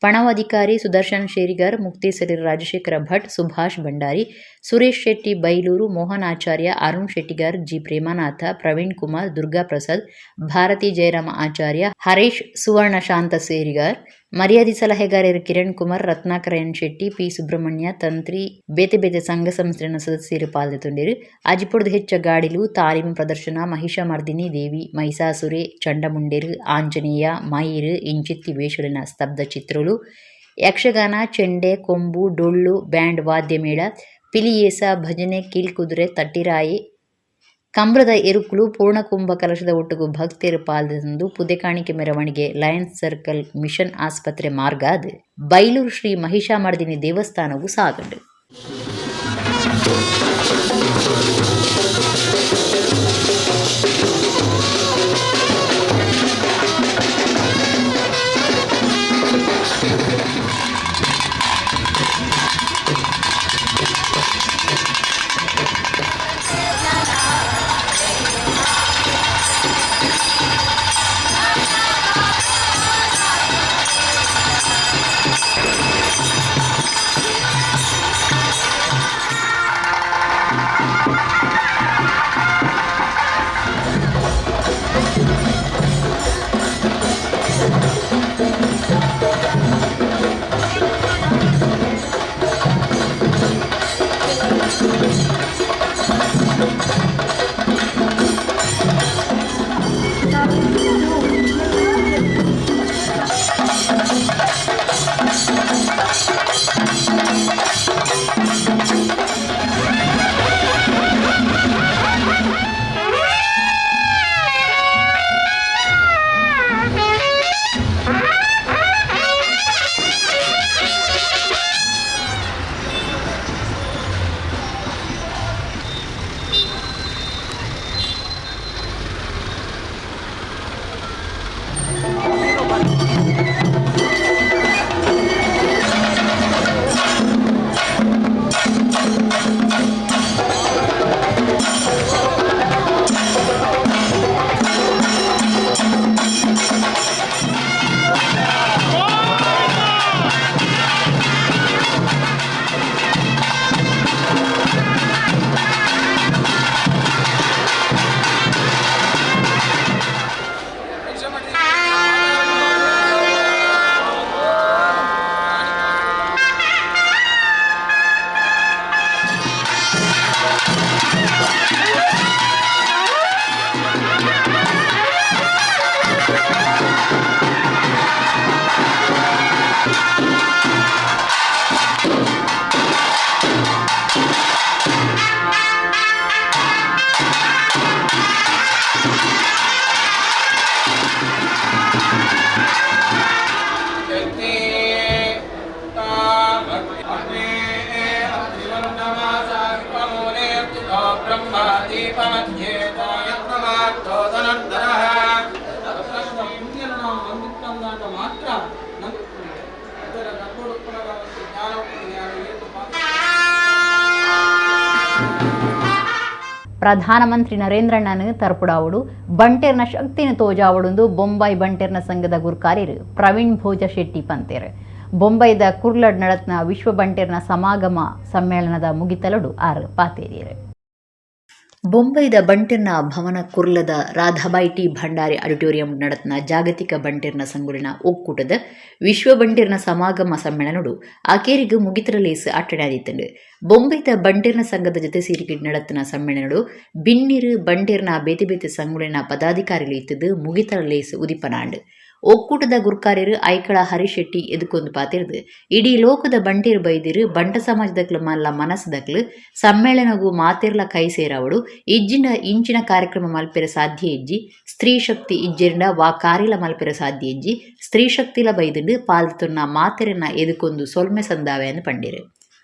ಪಣವು ಅಧಿಕಾರಿ ಸುದರ್ಶನ್ ಶೇರಿಗಾರ್, ಮುಕ್ತೇಸರೆರ್ ರಾಜಶೇಖರ ಭಟ್, ಸುಭಾಷ್ ಭಂಡಾರಿ, ಸುರೇಶ್ ಶೆಟ್ಟಿ ಬೈಲೂರು, ಮೋಹನ್ ಆಚಾರ್ಯ, ಅರುಣ್ ಶೆಟ್ಟಿಗಾರ್, ಜಿ ಪ್ರೇಮನಾಥ, ಪ್ರವೀಣ್ ಕುಮಾರ್, ದುರ್ಗಾ ಪ್ರಸಾದ್, ಭಾರತಿ ಜಯರಾಮ ಆಚಾರ್ಯ, ಹರೀಶ್ ಸುವರ್ಣ ಶಾಂತ ಸೇರಿಗಾರ್, ಮರ್ಯಾದಿ ಸಲಹೆಗಾರರು ಕಿರಣ್ ಕುಮಾರ್, ರತ್ನಾಕರ ಎನ್ ಶೆಟ್ಟಿ, ಪಿ ಸುಬ್ರಹ್ಮಣ್ಯ ತಂತ್ರಿ, ಬೇತೆ ಬೇತೆ ಸಂಘ ಸಂಸ್ಥೆನ ಸದಸ್ಯರು ಪಾಲ್ದೆತೊಂಡೆರ್. ಅಜಿಪುಡ್ದು ಹೆಚ್ಚ ಗಾಡಿಲು, ತಾಲೀಮು ಪ್ರದರ್ಶನ, ಮಹಿಷಮರ್ದಿನಿ ದೇವಿ, ಮಹಿಷಾಸುರೆ, ಚಂಡಮುಂಡೇರು, ಆಂಜನೇಯ, ಮಯಿರು ಇಂಚಿತ್ತಿ ವೇಷಲಿನ ಸ್ತಬ್ಧ ಚಿತ್ರಲು, ಯಕ್ಷಗಾನ, ಚೆಂಡೆ, ಕೊಂಬು, ಡೊಳ್ಳು, ಬ್ಯಾಂಡ್ ವಾದ್ಯ ಮೇಳ, ಪಿಲಿಯೇಸ, ಭಜನೆ, ಕೀಲ್ಕುದುರೆ, ತಟ್ಟಿರಾಯಿ, ಕಂಬ್ರದ ಎರುಕುಲು, ಪೂರ್ಣಕುಂಭ ಕಲಶದ ಒಟ್ಟುಗು ಭಕ್ತೆರ್ ಪಾಲ್ದೆತೊಂದು ಪುದೆಕಾಣಿಕೆ ಮೆರವಣಿಗೆ ಲಯನ್ಸ್ ಸರ್ಕಲ್ ಮಿಷನ್ ಆಸ್ಪತ್ರೆ ಮಾರ್ಗಾದ್ ಬೈಲೂರು ಶ್ರೀ ಮಹಿಷಾಮರ್ದಿನಿ ದೇವಸ್ಥಾನವು ಸಾಗಂಡು. ಪ್ರಧಾನಮಂತ್ರಿ ನರೇಂದ್ರಣ್ಣನ ತರ್ಪುಡಾವುಡು ಬಂಟೆರ್ನ ಶಕ್ತಿನ ತೋಜಾವುಡುಂದು ಬೊಂಬಾಯಿ ಬಂಟೆರ್ನ ಸಂಘದ ಗುರ್ಕಾರ್ಯರು ಪ್ರವೀಣ್ ಭೋಜ ಶೆಟ್ಟಿ ಪಂತೇರು. ಬೊಂಬೈದ ಕುರ್ಲಡ್ ನಡತ್ನ ವಿಶ್ವ ಬಂಟೆರ್ನ ಸಮಾಗಮ ಸಮ್ಮೇಳನದ ಮುಗಿತಲಡು ಆರು ಪಾತೇರಿಯರು. ಬೊಂಬೈದ ಬಂಟೆರ್ನ ಭವನ ಕುರ್ಲದ ರಾಧಾಬಾಯಿ ಟಿ ಭಂಡಾರಿ ಆಡಿಟೋರಿಯಂ ನಡತ್ನ ಜಾಗತಿಕ ಬಂಟೆರ್ನ ಸಂಗುಲಿನ ಒಕ್ಕೂಟದ ವಿಶ್ವ ಬಂಟೆರ್ನ ಸಮಾಗಮ ಸಮ್ಮೇಳನಡು ಆಕೇರಿಗು ಮುಗಿತರಲೇಸು ಅಟ್ಟಣಾದಿತ್ತಂಡು. ಬೊಂಬೈದ ಬಂಟೆರ್ನ ಸಂಘದ ಜೊತೆ ಸೇರಿಕೆ ನಡತ್ನ ಸಮ್ಮೇಳನಡು ಬಿನ್ನಿರು ಬಂಟೆರ್ನ ಬೇತೆ ಬೇತೆ ಸಂಗುಲಿನ ಪದಾಧಿಕಾರಿಗಳು ಇತ್ತದು ಮುಗಿತರಲೇಸು ಉದಿಪನಾಂಡು. ಒಕ್ಕೂಟದ ಗುರ್ಕಾರ್ಯರು ಐಕಳ ಹರಿಶೆಟ್ಟಿ ಎದುಕೊಂದು ಪಾತಿರ್ದು ಇಡೀ ಲೋಕದ ಬಂಟೇರು ಬೈದಿರು ಬಂಟ ಸಮಾಜದಕ್ಲು ಮಲ್ಲ ಮನಸ್ಸದಕ್ಲು ಸಮ್ಮೇಳನಗೂ ಮಾತಿರ್ಲ ಕೈ ಸೇರಾವಡು ಇಜ್ಜಿನ ಇಂಚಿನ ಕಾರ್ಯಕ್ರಮ ಮಲ್ಪೆರ ಸಾಧ್ಯ ಇಜ್ಜಿ ಸ್ತ್ರೀ ಶಕ್ತಿ ಇಜ್ಜಿರಂಡ ವಾ ಕಾರಿಲ ಮಲ್ಪೆರ ಸಾಧ್ಯ ಇಜ್ಜಿ ಸ್ತ್ರೀ ಶಕ್ತಿಲ ಬೈದುಂಡು ಪಾಲ್ತುನ್ನ ಮಾತೆರನ್ನ ಎದುಕೊಂದು ಸೊಲ್ಮೆ ಸಂದಾವೆ ಎಂದು ಪಂಡಿರು.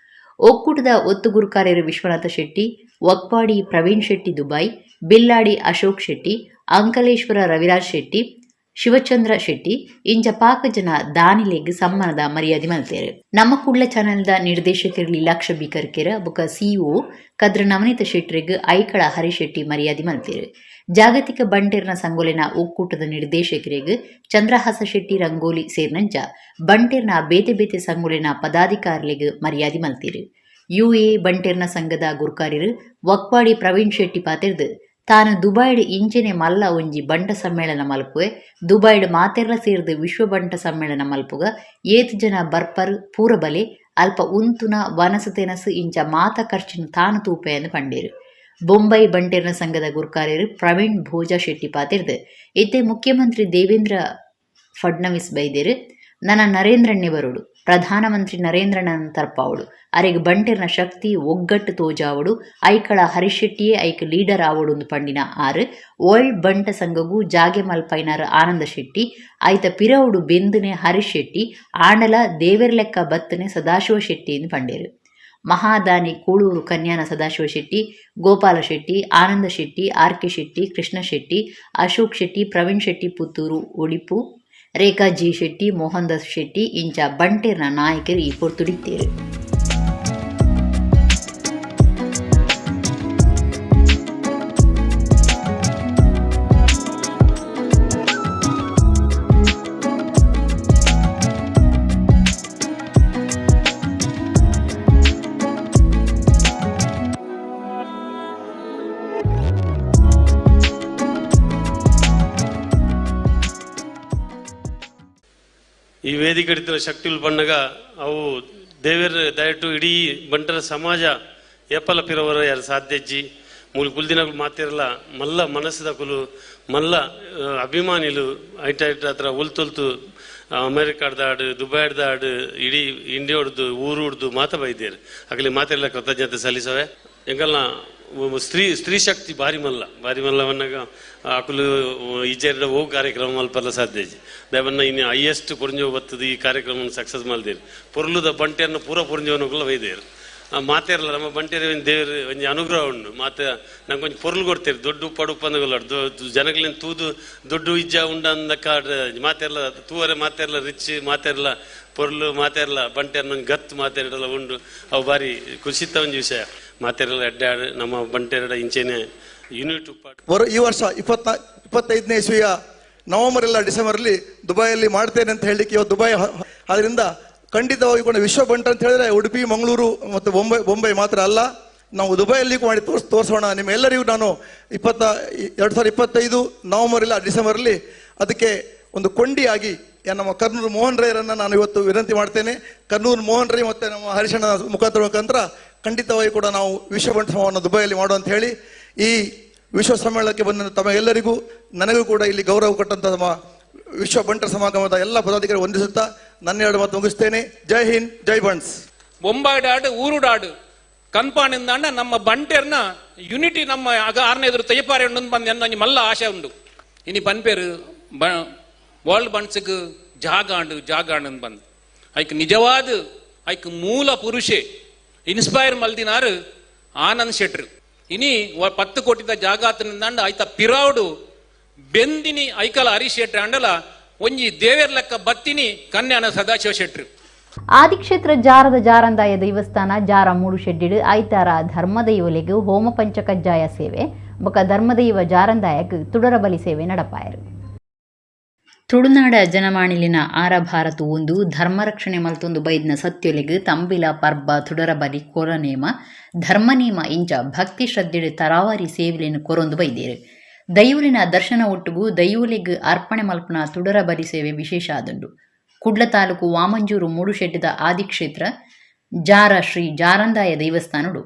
ಒಕ್ಕೂಟದ ಒತ್ತು ಗುರುಕಾರ್ಯರು ವಿಶ್ವನಾಥ ಶೆಟ್ಟಿ, ವಕ್ಪಾಡಿ ಪ್ರವೀಣ್ ಶೆಟ್ಟಿ ದುಬೈ, ಬಿಲ್ಲಾಡಿ ಅಶೋಕ್ ಶೆಟ್ಟಿ, ಅಂಕಲೇಶ್ವರ ರವಿರಾಜ್ ಶೆಟ್ಟಿ, ಶಿವಚಂದ್ರ ಶೆಟ್ಟಿ ಇಂಚ ಪಾಕ ಜನ ದಾನಿಲೆಗ್ ಸಮ್ಮಾನದ ಮರ್ಯಾದೆ ಮಲ್ತೇರು. ನಮ್ಮ ಕುಡ್ಲ ಚಾನೆಲ್ದ ನಿರ್ದೇಶಕರು ಲೀಲಾಕ್ಷ ಬಿಕರ್ಕೆರ ಬೊಕ ಸಿಇಒ ಕದ್ರ ನವನೀತ ಶೆಟ್ಟರಿಗ್ ಐಕಳ ಹರಿಶೆಟ್ಟಿ ಮರ್ಯಾದೆ ಮಲ್ತೇರು. ಜಾಗತಿಕ ಬಂಟೆರ್ನ ಸಂಗೊಲೆನ ಒಕ್ಕೂಟದ ನಿರ್ದೇಶಕರಿಗೆ ಚಂದ್ರಹಾಸ ಶೆಟ್ಟಿ ರಂಗೋಲಿ ಸೇರಿನಂಚ ಬಂಟೆರ್ನ ಬೇತೆ ಬೇತೆ ಸಂಗೊಲೆನ ಪದಾಧಿಕಾರಿಗಳಿಗೆ ಮರ್ಯಾದೆ ಮಲ್ತೀರು. ಯುಎ ಬಂಟೆರ್ನ ಸಂಘದ ಗುರ್ಕಾರಿರು ವಕ್ವಾಡಿ ಪ್ರವೀಣ್ ಶೆಟ್ಟಿ ಪಾತಿರ್ದು ತಾನು ದುಬೈಡ್ ಇಂಚೆನೆ ಮಲ್ಲ ಒಂಜಿ ಬಂಟ ಸಮ್ಮೇಳನ ಮಲ್ಪುವೆ, ದುಬೈಡ್ ಮಾತೆರ್ಲ ಸೇರ್ದು ವಿಶ್ವ ಬಂಟ ಸಮ್ಮೇಳನ ಮಲ್ಪುಗ, ಏತ್ ಜನ ಬರ್ಪರ್ ಪೂರಬಲೆ ಅಲ್ಪ ಉಂತುನ ವನಸು ತೆನಸು ಇಂಚ ಮಾತ ಖರ್ಚಿನ ತಾನು ತೂಪೆ ಎಂದು ಪಂಡೇರು. ಬೊಂಬೈ ಬಂಟೆರ್ನ ಸಂಘದ ಗುರ್ಕಾರ್ಯರು ಪ್ರವೀಣ್ ಭೋಜ ಶೆಟ್ಟಿ ಪಾತಿರ್ದು ಇತ್ತೆ ಮುಖ್ಯಮಂತ್ರಿ ದೇವೇಂದ್ರ ಫಡ್ನವೀಸ್ ಬೈದೇರು ನನ್ನ ನರೇಂದ್ರಣ್ಣೆ ಬರೋಡು, ಪ್ರಧಾನಮಂತ್ರಿ ನರೇಂದ್ರಣ್ಣನ ತರ್ಪಾವಡು, ಅರೆಗ್ ಬಂಟೆರ್ನ ಶಕ್ತಿ ಒಗ್ಗಟ್ಟು ತೋಜಾವಡು, ಐಕಳ ಹರೀಶ್ ಶೆಟ್ಟಿಯೇ ಐಕ್ ಲೀಡರ್ ಆವಡು ಒಂದು ಪಂಡಿನ ಆರು ವರ್ಲ್ಡ್ ಬಂಟ ಸಂಘಗೂ ಜಾಗೆ ಮಲ್ಪೈನಾರು ಆನಂದ ಶೆಟ್ಟಿ, ಐತ ಪಿರವುಡು ಬೆಂದನೆ ಹರೀಶ್ ಶೆಟ್ಟಿ, ಆಂಡಲ ದೇವೆರ್ಲೆಕ್ಕ ಬತ್ತನೆ ಸದಾಶಿವ ಶೆಟ್ಟಿ ಎಂದು ಪಂಡೇರು. ಮಹಾದಾನಿ ಕೂಳೂರು ಕನ್ಯಾನ ಸದಾಶಿವ ಶೆಟ್ಟಿ, ಗೋಪಾಲ ಶೆಟ್ಟಿ, ಆನಂದ ಶೆಟ್ಟಿ, ಆರ್ ಕೆ ಶೆಟ್ಟಿ, ಕೃಷ್ಣ ಶೆಟ್ಟಿ, ಅಶೋಕ್ ಶೆಟ್ಟಿ, ಪ್ರವೀಣ್ ಶೆಟ್ಟಿ ಪುತ್ತೂರು ಒಡಿಪು, ರೇಖಾ ಜಿ ಶೆಟ್ಟಿ, ಮೋಹನ್ ದಾಸ್ ಶೆಟ್ಟಿ ಇಂಚ ಬಂಟೆರ್ನ ನಾಯಕರು ಈ ಪೊರ್ತುಡಿತ್ತೇರು. ಈ ವೇದಿಕೆ ಹಿಡಿತ ಶಕ್ತಿಲ್ ಬಣ್ಣಗ ಅವು ದೇವರ ದಯಟು ಇಡೀ ಬಂಟರ ಸಮಾಜ ಏಪಲ ಪಿರವರ ಯಾರು ಸಾಧ್ಯಜ್ಜಿ ಮೂಲ ಕುಲ್ದಿನಗಳು ಮಾತಿರಲ್ಲ ಮಲ್ಲ ಮನಸ್ಸದ ಕುಲು ಮಲ್ಲ ಅಭಿಮಾನಿಲು ಐಟ ಐಟ ಹತ್ರ ಉಲ್ತುಲ್ತು ಅಮೇರಿಕಾಡ್ದ ಆಡು ದುಬೈಡ್ದ ಆಡು ಇಡೀ ಇಂಡಿಯಾಡ್ದು ಊರು ಹುಡ್ದು ಮಾತ ಬೈದೇರು ಆಗಲಿ ಮಾತಿರಲ್ಲ ಕೃತಜ್ಞತೆ ಸಲ್ಲಿಸವೆ. ಎಂಗಲ್ನ ಸ್ತ್ರೀ ಸ್ತ್ರೀ ಶಕ್ತಿ ಭಾರಿ ಮಲ್ಲ ಭಾರಿ ಮಲ್ಲವನ್ನಾಗ ಅಕುಲು ಈಚೆರಡ ಹೋಗಿ ಕಾರ್ಯಕ್ರಮ ಮಲ್ಪಲ್ಲ ಸಾಧ್ಯ ದೇವನ್ನ ಇನ್ನು ಹೈಯೆಸ್ಟ್ ಪುರಂಜೋ ಬರ್ತದೆ ಈ ಕಾರ್ಯಕ್ರಮ ಸಕ್ಸಸ್ ಮಲ್ದೇರು ಪೊರ್ಲುದ ಬಂಟೆಯನ್ನು ಪೂರ ಪುರಂಜೋನಕುಲ ವೈದೇರು ಮಾತೇರಲ್ಲ ನಮ್ಮ ಬಂಟೇರು ಒಂಜಿ ದೇವರು ಒಂಜಿ ಅನುಗ್ರಹ ಉಂಡು ಮಾತೆ ನಂಗೆ ಒಂಜಿ ಪೊರ್ಲು ಕೊಡ್ತೀರಿ ದೊಡ್ಡ ಉಪ್ಪಡು ಉಪ್ಪಂದಗೊಲ್ಲ ಜನಗಳಿಂದ ತೂದು ದೊಡ್ಡ ಇಜ್ಜ ಉಂಡ ಕಾಡ್ ಮಾತೆರ್ಲ ತೂವರೆ ಮಾತೆರ್ಲ ರಿಚ್ ಮಾತೆರ್ಲ ಪೊರ್ಲು ಮಾತೆರ್ಲ ಬಂಟೇರ್ ನಂಗೆ ಗತ್ತು ಮಾತೆರಡಲ್ಲ ಉಂಡು ಅವು ಭಾರಿ ಖುಷಿತ ಒಂಜಿ ವಿಷಯ ಮಾತೆರೆಲ್ಲ ಅಡ್ಡಾಡು ನಮ್ಮ ಬಂಟೆರಡ ಇಂಚೆನೆ ಯೂನಿಟ್ ಈ ವರ್ಷ 25ನೇ ಇಸ್ವಿಯ ನವೆಂಬರ್ ಇಲ್ಲ ಡಿಸೆಂಬರಲ್ಲಿ ದುಬೈಯಲ್ಲಿ ಮಾಡ್ತೇನೆ ಅಂತ ಹೇಳಲಿಕ್ಕೆ ಇವತ್ತು ದುಬೈ. ಆದ್ದರಿಂದ ಖಂಡಿತವಾಗಿ ಕೂಡ ವಿಶ್ವ ಬಂಟ ಅಂತ ಹೇಳಿದ್ರೆ ಉಡುಪಿ, ಮಂಗಳೂರು ಮತ್ತು ಬೊಂಬೈ ಮಾತ್ರ ಅಲ್ಲ, ನಾವು ದುಬೈಯಲ್ಲಿ ಮಾಡಿ ತೋರಿಸೋಣ. ನಿಮ್ಮೆಲ್ಲರಿಗೂ ನಾನು 2025 ನವೆಂಬರ್ ಇಲ್ಲ ಡಿಸೆಂಬರಲ್ಲಿ ಅದಕ್ಕೆ ಒಂದು ಕೊಂಡಿಯಾಗಿ ನಮ್ಮ ಕರ್ನೂರು ಮೋಹನ್ ರೈರನ್ನು ನಾನು ಇವತ್ತು ವಿನಂತಿ ಮಾಡ್ತೇನೆ. ಕರ್ನೂರು ಮೋಹನ್ ರೈ ಮತ್ತು ನಮ್ಮ ಹರಿಶಣ್ಣ ಮುಖಾಂತರ ಖಂಡಿತವಾಗಿ ಕೂಡ ನಾವು ವಿಶ್ವ ಬಂಟ ಸಮಾಗಮವನ್ನು ದುಬೈಯಲ್ಲಿ ಮಾಡುವ ಅಂತ ಹೇಳಿ ಈ ವಿಶ್ವ ಸಮ್ಮೇಳನಕ್ಕೆ ಬಂದ ತಮಗೆಲ್ಲರಿಗೂ ನನಗೂ ಕೂಡ ಇಲ್ಲಿ ಗೌರವ ಕೊಟ್ಟಂತ ನಮ್ಮ ವಿಶ್ವ ಬಂಟರ ಸಮಾಗಮದ ಎಲ್ಲ ಪದಾಧಿಕಾರಿ ವಂದಿಸುತ್ತಾ ನನ್ನ ಎರಡು ಮಾತು ಮುಗಿಸ್ತೇನೆ. ಜೈ ಹಿಂದ್, ಜೈ ಬಂಟ್ಸ್. ಬೊಂಬಾಯ್ಡಾಡು ಊರುಡಾಡು ಕನ್ಪಾಣಿಂದಾಂಡ ನಮ್ಮ ಬಂಟೆರ್ನ ಯೂನಿಟಿ ನಮ್ಮ ಆಗ ಆರನೇ ಎದುರು ತಯ್ಯಪಾರೆ ಉಂಡು ಬಂದು ನನ್ನ ಮಲ್ಲ ಆಶೆ ಉಂಡು. ಇನಿ ಪನ್ಪೇರು ವರ್ಲ್ಡ್ ಬಂಟ್ಸ್ಗೆ ಜಾಗಾಂಡು ಜಾಗಾಂಡು ಬಂದು ಐಕ್ ನಿಜವಾದ ಐಕ್ ಮೂಲ ಪುರುಷೆ ಇನ್ಸ್ಪೈರ್ ಮಲ್ದಿನಾರು ಆನಂದ್ ಶೆಟ್ರು. ಇನಿ 10 ಕೋಟಿದ ಜಾಗಾತನಿಂದಾಂಡ ಆಯ್ತ ಪಿರಾವುಡು ಬೆಂದಿನಿ ಐಕಲ ಹರೀಶ್ ಶೆಟ್ರು ಅಂಡಲ ಒಂಜಿ ದೇವೇರ್ ಲೆಕ್ಕ ಬತ್ತಿನಿ ಕನ್ಯಾನ ಸದಾಶಿವ ಶೆಟ್ರು. ಆದಿಕ್ಷೇತ್ರ ಜಾರದ ಜಾರಂದಾಯ ದೇವಸ್ಥಾನ ಜಾರ ಮೂಡು ಶೆಡ್ಡಿಡು ಐತಾರ ಧರ್ಮದೈವಲೆಗು ಹೋಮ ಪಂಚಕಜ್ಜಾಯ ಸೇವೆ ಬೊಕ ಧರ್ಮದೈವ ಜಾರಂದಾಯಕ್ ತುಡರ ಬಲಿ ಸೇವೆ ನಡಪಾಯರು. ತುಳುನಾಡ ಜನಮಾಣಿಲಿನ ಆರ ಭಾರತ ಒಂದು ಧರ್ಮರಕ್ಷಣೆ ಮಲ್ತೊಂದು ಬೈದ್ನ ಸತ್ಯೊಲೆಗ್ ತಂಬಿಲ ಪರ್ಬ ತುಡರ ಬಲಿ ಕೊರನೇಮ ಧರ್ಮನೇಮ ಇಂಚ ಭಕ್ತಿ ಶ್ರದ್ಧೆಡು ತರಾವಾರಿ ಸೇವೆಲೆನ್ ಕೊರೊಂದು ಬೈದೇರು. ದೈವಲಿನ ದರ್ಶನ ಒಟ್ಟುಗು ದೈವಲೆಗ್ ಅರ್ಪಣೆ ಮಲ್ಪುನ ತುಡರ ಬಲಿ ಸೇವೆ ವಿಶೇಷ ಆದುಂಡು. ಕುಡ್ಲ ತಾಲೂಕು ವಾಮಂಜೂರು ಮೂಡುಶೆಡ್ಡಿದ ಆದಿಕ್ಷೇತ್ರ ಜಾರ ಶ್ರೀ ಜಾರಂದಾಯ ದೇವಸ್ಥಾನಡು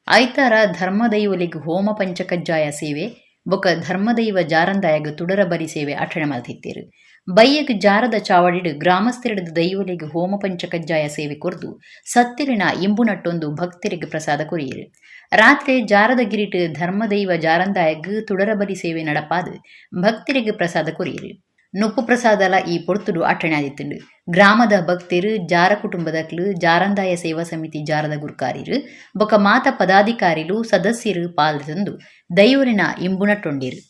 ಐತಾರ ಧರ್ಮದೈವಲಿಗ್ ಹೋಮ ಪಂಚಕಜ್ಜಾಯ ಸೇವೆ ಬೊಕ ಧರ್ಮದೈವ ಜಾರಂದಾಯಗ್ ತುಡರ ಬಲಿ ಸೇವೆ ಅಠಣೆ ಮಲ್ತಿತ್ತೇರು. ಬೈಯಗ್ ಜಾರದ ಚಾವಡಿಡು ಗ್ರಾಮಸ್ಥರಿಡದ ದೈವಲಿಗ್ ಹೋಮ ಪಂಚಕಜ್ಜಾಯ ಸೇವೆ ಕೊರ್ದು ಸತ್ತಿರಿನ ಇಂಬುನಟ್ಟೊಂದು ಭಕ್ತರಿಗೆ ಪ್ರಸಾದ ಕೊರಿಯರು. ರಾತ್ರಿ ಜಾರದ ಗಿರಿಟ್ ಧರ್ಮದೈವ ಜಾರಂದಾಯಗ್ ತುಡರ ಬಲಿ ಸೇವೆ ನಡಪಾದು ಭಕ್ತರಿಗೆ ಪ್ರಸಾದ ಕೊರಿಯರು. ನುಪ್ಪು ಪ್ರಸಾದಲ ಈ ಪೊರ್ತುಡು ಅಟ್ಟಣೆ ಆದಿತ್ತುಂಡು. ಗ್ರಾಮದ ಭಕ್ತರು ಜಾರ ಕುಟುಂಬದಕ್ಲು ಜಾರಂದಾಯ ಸೇವಾ ಸಮಿತಿ ಜಾರದ ಗುರ್ಕಾರಿರು ಬೊಕ ಮಾತ ಪದಾಧಿಕಾರಿಲು ಸದಸ್ಯರು ಪಾಲ್ದಂದು ದೈವರಿನ ಇಂಬುನಟ್ಟೊಂಡಿರು.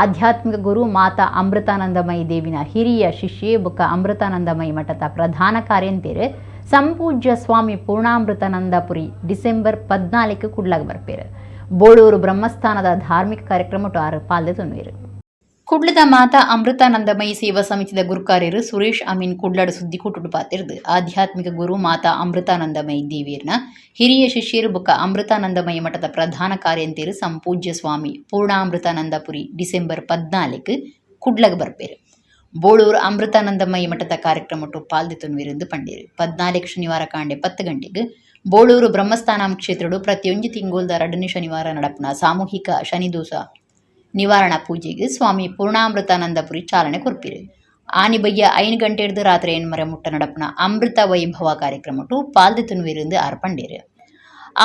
ಆಧ್ಯಾತ್ಮಿಕ ಗುರು ಮಾತಾ ಅಮೃತಾನಂದಮಯಿ ದೇವಿನ ಹಿರಿಯ ಶಿಷ್ಯೆ ಬೊಕ್ಕ ಅಮೃತಾನಂದಮಯಿ ಮಠದ ಪ್ರಧಾನ ಕಾರ್ಯಂತೇರು ಸಂಪೂಜ್ಯ ಸ್ವಾಮಿ ಪೂರ್ಣಾಮೃತಾನಂದಪುರಿ ಡಿಸೆಂಬರ್ 14 ಕುಡ್ಲಾಗ ಬರ್ಪೇರು. ಬೋಳೂರು ಬ್ರಹ್ಮಸ್ಥಾನದ ಧಾರ್ಮಿಕ ಕಾರ್ಯಕ್ರಮ ಆರು ಪಾಲ್ದೆ ತುನ್ವೇರು. ಕುಡ್ಲದ ಮಾತಾ ಅಮೃತಾನಂದಮಯಿ ಸೇವಾ ಸಮಿತಿದ ಗುರುಕಾರ್ಯರು ಸುರೇಶ್ ಅಮೀನ್ ಕುಡ್ಲಾಡು ಸುದ್ದಿ ಕೂಟುಡು ಪಾತಿರ್ದು. ಆಧ್ಯಾತ್ಮಿಕ ಗುರು ಮಾತಾ ಅಮೃತಾನಂದಮಯಿ ದೇವಿಯರ್ನ ಹಿರಿಯ ಶಿಷ್ಯರು ಬೊಕ್ಕ ಅಮೃತಾನಂದಮಯಿ ಮಠದ ಪ್ರಧಾನ ಕಾರ್ಯಂತೇರು ಸಂಪೂಜ್ಯ ಸ್ವಾಮಿ ಪೂರ್ಣಾಮೃತಾನಂದಪುರಿ ಡಿಸೆಂಬರ್ 14 ಕುಡ್ಲಗ ಬರ್ಪೇರು. ಬೋಳೂರು ಅಮೃತಾನಂದಮಯಿ ಮಠದ ಕಾರ್ಯಕ್ರಮಟ್ಟು ಪಾಲ್ದೆ ತುನ್ವಿருந்து ಪಂಡೇರು. 14 ಶನಿವಾರ ಕಾಂಡೆ 10 ಗಂಟೆಗೆ ಬೋಳೂರು ಬ್ರಹ್ಮಸ್ಥಾನಂ ಕ್ಷೇತ್ರಡು ಪ್ರತಿಯೊಂದು ತಿಂಗೋಲ್ದ 2ನೇ ಶನಿವಾರ ನಡಪುನ ಸಾಮೂಹಿಕ ಶನಿದೋಷ ನಿವಾರಣಾ ಪೂಜೆಗೆ ಸ್ವಾಮಿ ಪೂರ್ಣಾಮೃತಾನಂದಪುರಿ ಚಾಲನೆ ಕೊರ್ಪಿರು. ಆನಿಬಯ್ಯ 5 ಗಂಟೆಡ್ದು ರಾತ್ರಿ 8 ಮುಟ್ಟ ನಡಪುನ ಅಮೃತ ವೈಭವ ಕಾರ್ಯಕ್ರಮಟ್ಟು ಪಾಲ್ದೆ ತುನ್ವಿருந்து ಆರ್ ಪಂಡೇರು.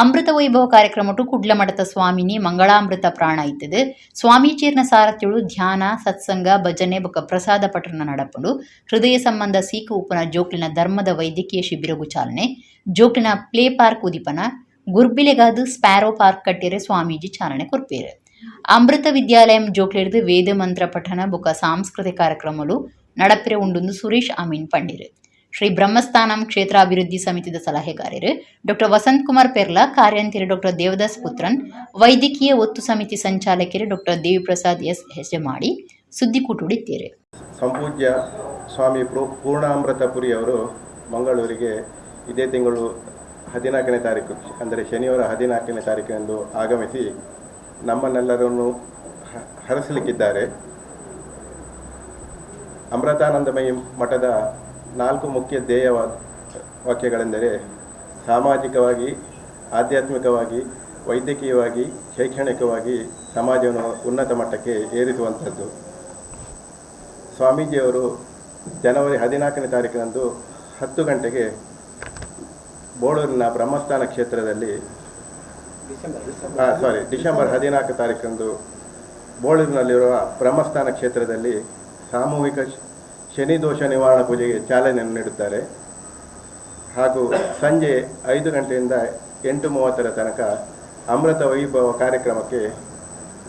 ಅಮೃತ ವೈಭವ ಕಾರ್ಯಕ್ರಮಟ್ಟು ಕುಡ್ಲ ಮಠದ ಸ್ವಾಮಿನಿ ಮಂಗಳಾಮೃತ ಪ್ರಾಣ ಇತ್ತದು. ಸ್ವಾಮೀಜಿಯರ್ನ ಸಾರಥ್ಯಳು ಧ್ಯಾನ, ಸತ್ಸಂಗ, ಭಜನೆ ಬೊಕ್ಕ ಪ್ರಸಾದ ಪಠಣ ನಡಪುಂಡು. ಹೃದಯ ಸಂಬಂಧ ಸೀಕು ಉಪನ ಜೋಕ್ಲಿನ ಧರ್ಮದ ವೈದ್ಯಕೀಯ ಶಿಬಿರಗು ಚಾಲನೆ, ಜೋಕ್ಲಿನ ಪ್ಲೇ ಪಾರ್ಕ್ ಉದಿಪನ, ಗುರ್ಬಿಲೆಗಾದು ಸ್ಪ್ಯಾರೋ ಪಾರ್ಕ್ ಕಟ್ಟಿರೆ ಸ್ವಾಮೀಜಿ ಚಾಲನೆ ಕೊರ್ಪೇರು. ಅಮೃತ ವಿದ್ಯಾಲಯಂ ಜೋಕ್ಲಿಡ್ದು ವೇದ ಮಂತ್ರ ಪಠಣ ಬೊಕ್ಕ ಸಾಂಸ್ಕೃತಿಕ ಕಾರ್ಯಕ್ರಮಗಳು ನಡಪಿರೆ ಉಂಡುಂದು ಸುರೇಶ್ ಅಮೀನ್ ಪಂಡಿರು. ಶ್ರೀ ಬ್ರಹ್ಮಸ್ಥಾನಂ ಕ್ಷೇತ್ರ ಅಭಿವೃದ್ಧಿ ಸಮಿತಿದ ಸಲಹೆಗಾರರು ಡಾಕ್ಟರ್ ವಸಂತ್ ಕುಮಾರ್ ಪೆರ್ಲಾ, ಕಾರ್ಯಂತಿರು ಡಾಕ್ಟರ್ ದೇವದಾಸ್ ಪುತ್ರನ್, ವೈದ್ಯಕೀಯ ಒತ್ತು ಸಮಿತಿ ಸಂಚಾಲಕರು ಡಾಕ್ಟರ್ ದೇವಿಪ್ರಸಾದ್ ಎಸ್ ಹೆಜಮಾಡಿ ಸುದ್ದಿಕೂಟುಡಿದ್ದೇರು. ಸಂಪೂಜ್ಯ ಸ್ವಾಮಿ ಪೂರ್ಣಾಮೃತಪುರಿ ಅವರು ಮಂಗಳೂರಿಗೆ ಇದೇ ತಿಂಗಳು 14ನೇ ತಾರೀಕು ಅಂದರೆ ಶನಿವಾರ 14ನೇ ತಾರೀಕಿನಂದು ಆಗಮಿಸಿ ನಮ್ಮನ್ನೆಲ್ಲರನ್ನು ಹರಸಲಿಕ್ಕಿದ್ದಾರೆ. ಅಮೃತಾನಂದಮಯಿ ಮಠದ 4 ಮುಖ್ಯ ಧ್ಯೇಯ ವಾಕ್ಯಗಳೆಂದರೆ ಸಾಮಾಜಿಕವಾಗಿ, ಆಧ್ಯಾತ್ಮಿಕವಾಗಿ, ವೈದ್ಯಕೀಯವಾಗಿ, ಶೈಕ್ಷಣಿಕವಾಗಿ ಸಮಾಜವನ್ನು ಉನ್ನತ ಮಟ್ಟಕ್ಕೆ ಏರಿಸುವಂಥದ್ದು. ಸ್ವಾಮೀಜಿಯವರು ಜನವರಿ 14ನೇ ತಾರೀಕಿನಂದು 10 ಗಂಟೆಗೆ ಬೋಳೂರಿನ ಬ್ರಹ್ಮಸ್ಥಾನ ಕ್ಷೇತ್ರದಲ್ಲಿ ಡಿಸೆಂಬರ್ 14 ತಾರೀಕಂದು ಬೋಳೂರಿನಲ್ಲಿರುವ ಬ್ರಹ್ಮಸ್ಥಾನ ಕ್ಷೇತ್ರದಲ್ಲಿ ಸಾಮೂಹಿಕ ಶನಿ ದೋಷ ನಿವಾರಣಾ ಪೂಜೆಗೆ ಚಾಲನೆಯನ್ನು ನೀಡುತ್ತಾರೆ. ಹಾಗೂ ಸಂಜೆ 5 ಗಂಟೆಯಿಂದ 8:30 ತನಕ ಅಮೃತ ವೈಭವ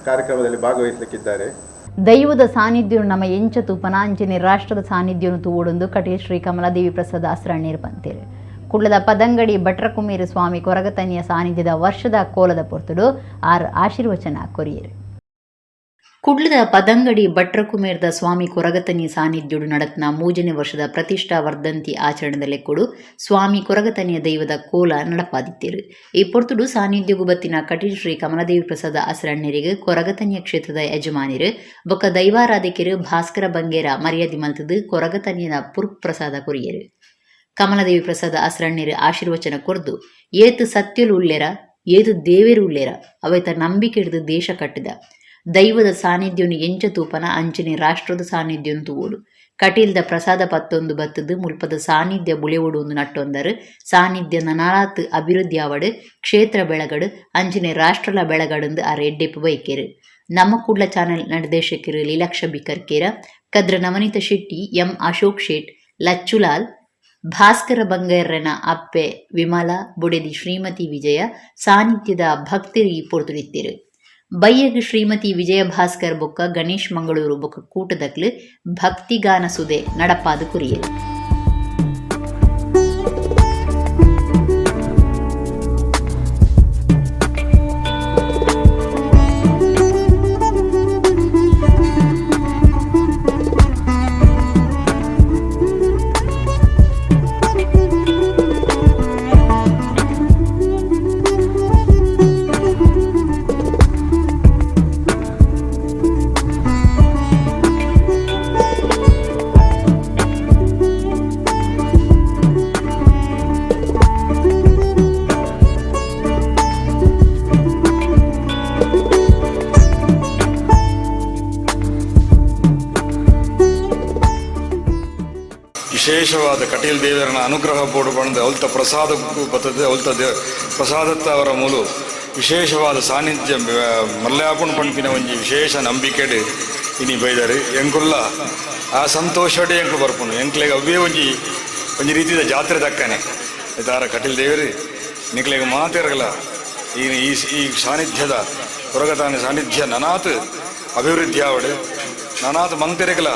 ಕಾರ್ಯಕ್ರಮದಲ್ಲಿ ಭಾಗವಹಿಸಲಿಕ್ಕಿದ್ದಾರೆ. ದೈವದ ಸಾನ್ನಿಧ್ಯವನ್ನು ನಮ್ಮ ಎಂಚ ತೂಪನಾಂಚನೆ ರಾಷ್ಟ್ರದ ಸಾನ್ನಿಧ್ಯವನ್ನು ತೂವೊಡೊಂದು ಕಟೀಲ್ ಶ್ರೀ ಕಮಲಾದೇವಿ ಪ್ರಸಾದ ಆಸ್ರಣ್ಣೀರು ಪಂತೇರು. ಕುಳ್ಳದ ಪದಂಗಡಿ ಭಟ್ರಕುಮೇರು ಸ್ವಾಮಿ ಕೊರಗತನಿಯ ಸಾನ್ನಿಧ್ಯದ ವರ್ಷದ ಕೋಲದ ಪೊರ್ತುಡು ಆರ್ ಆಶೀರ್ವಚನ ಕೊರಿಯರು. ಕುಡ್ಲದ ಪದಂಗಡಿ ಭಟ್ರಕುಮೇರ್ದ ಸ್ವಾಮಿ ಕೊರಗತನಿ ಸಾನ್ನಿಧ್ಯುಡು ನಡತ್ನ 3ನೇ ವರ್ಷದ ಪ್ರತಿಷ್ಠಾ ವರ್ಧಂತಿ ಆಚರಣೆದಲ್ಲಿ ಕೊಡು ಸ್ವಾಮಿ ಕೊರಗತನಿಯ ದೈವದ ಕೋಲ ನಡಪಾದಿತ್ತೇರು. ಈ ಪೊರ್ತುಡು ಸಾನ್ನಿಧ್ಯಗು ಬತ್ತಿನ ಕಟೀಲ್ ಶ್ರೀ ಕಮಲದೇವಿ ಪ್ರಸಾದ ಆಸ್ರಣ್ಣರಿಗೆ ಕೊರಗತನಿಯ ಕ್ಷೇತ್ರದ ಯಜಮಾನಿರು ಬೊಕ್ಕ ದೈವಾರಾಧಕರು ಭಾಸ್ಕರ ಬಂಗೇರ ಮರ್ಯಾದೆ ಮಲ್ತದು ಕೊರಗತನಿಯ ಪುರ್ಪ್ರಸಾದ ಕೊರಿಯರು. ಕಮಲದೇವಿ ಪ್ರಸಾದ ಆಸ್ರಣ್ಣರು ಆಶೀರ್ವಚನ ಕೊರ್ದು ಏತು ಸತ್ಯಲು ಉಲ್ಲೇರ ಏತು ದೇವೇರು ಉಲ್ಲೇರ ಅವೇತ ನಂಬಿಕೆ ಹಿಡಿದು ದೇಶ ಕಟ್ಟಿದ ದೈವದ ಸಾನ್ನಿಧ್ಯವನ್ನು ಎಂಚ ತೂಪನ ಅಂಚನೆ ರಾಷ್ಟ್ರದ ಸಾನ್ನಿಧ್ಯವನ್ನು ತೂವೋಡು. ಕಟೀಲ್ದ ಪ್ರಸಾದ ಪತ್ತೊಂದು ಬತ್ತದು ಮುಲ್ಪದ ಸಾನ್ನಿಧ್ಯ ಬುಳೆವೋಡು ಒಂದು ನಟ್ಟೊಂದರು ಸಾನ್ನಿಧ್ಯ ನನಾತ್ ಅಭಿವೃದ್ಧಿ ಆವಡು ಕ್ಷೇತ್ರ ಬೆಳಗಡು ಅಂಚನೆ ರಾಷ್ಟ್ರಲ ಬೆಳಗಡಂದು ಆ ರೆಡ್ಡೆಪ್ಪು ಬೈಕೇರು. ನಮ್ಮ ಕುಡ್ಲ ಚಾನೆಲ್ ನಿರ್ದೇಶಕರು ಲೀಲಾಕ್ಷ ಬಿಕರ್ಕೇರ, ಕದ್ರ ನವನೀತ ಶೆಟ್ಟಿ, ಎಂ ಅಶೋಕ್ ಶೇಟ್, ಲಚ್ಚುಲಾಲ್, ಭಾಸ್ಕರ ಬಂಗೈರ್ರನ ಅಪ್ಪೆ ವಿಮಲಾ, ಬುಡೆದಿ ಶ್ರೀಮತಿ ವಿಜಯ ಸಾನ್ನಿಧ್ಯದ ಭಕ್ತರಿ ಪೊರ್ತುಡಿತ್ತೇರು. ಬಯ್ಯಗ್ ಶ್ರೀಮತಿ ವಿಜಯ ಭಾಸ್ಕರ್ ಬೊಕ್ಕ ಗಣೇಶ್ ಮಂಗಳೂರು ಬೊಕ್ಕ ಕೂಟದಕ್ಲು ಭಕ್ತಿಗಾನ ಸುದೆ ನಡಪಾದ ಕುರಿಯರು. ವಿಶೇಷವಾದ ಕಟೀಲ್ ದೇವರನ ಅನುಗ್ರಹ ಬೋಡು ಬಂದು ಅವಲ್ತ ಪ್ರಸಾದ ಬರ್ತದೆ, ಅವಲ್ತ ಪ್ರಸಾದತ್ತ ಅವರ ಮೂಲು ವಿಶೇಷವಾದ ಸಾನ್ನಿಧ್ಯ ಮಲ್ಯಾಪುಣ ಪಣ್ಪಿನ ಒಂಜಿ ವಿಶೇಷ ನಂಬಿಕೆಡು ಇನಿ ಬೈದಾರೆ. ಎಂಕುಲ್ಲ ಆ ಸಂತೋಷಡೆ ಎಂಕ್ಲು ಬರ್ಪುಂಡು. ಎಂಕ್ಲೆಗ್ ಅವೇ ಒಂಜಿ ಒಂಜಿ ರೀತಿಯ ಜಾತ್ರೆ ದಕ್ಕನೆ ತಾರ ಕಟೀಲ್ ದೇವರು ನಿಕ್ಲೆಗ್ ಮಾತೆರಗಲ ಈ ಈ ಸಾನ್ನಿಧ್ಯದ ಹೊರಗತಾನ ಸಾನ್ನಿಧ್ಯ ನನಾತ್ ಅಭಿವೃದ್ಧಿ ಆವಡು ನಾನಾದ ಮಂತೆರೆಗಲ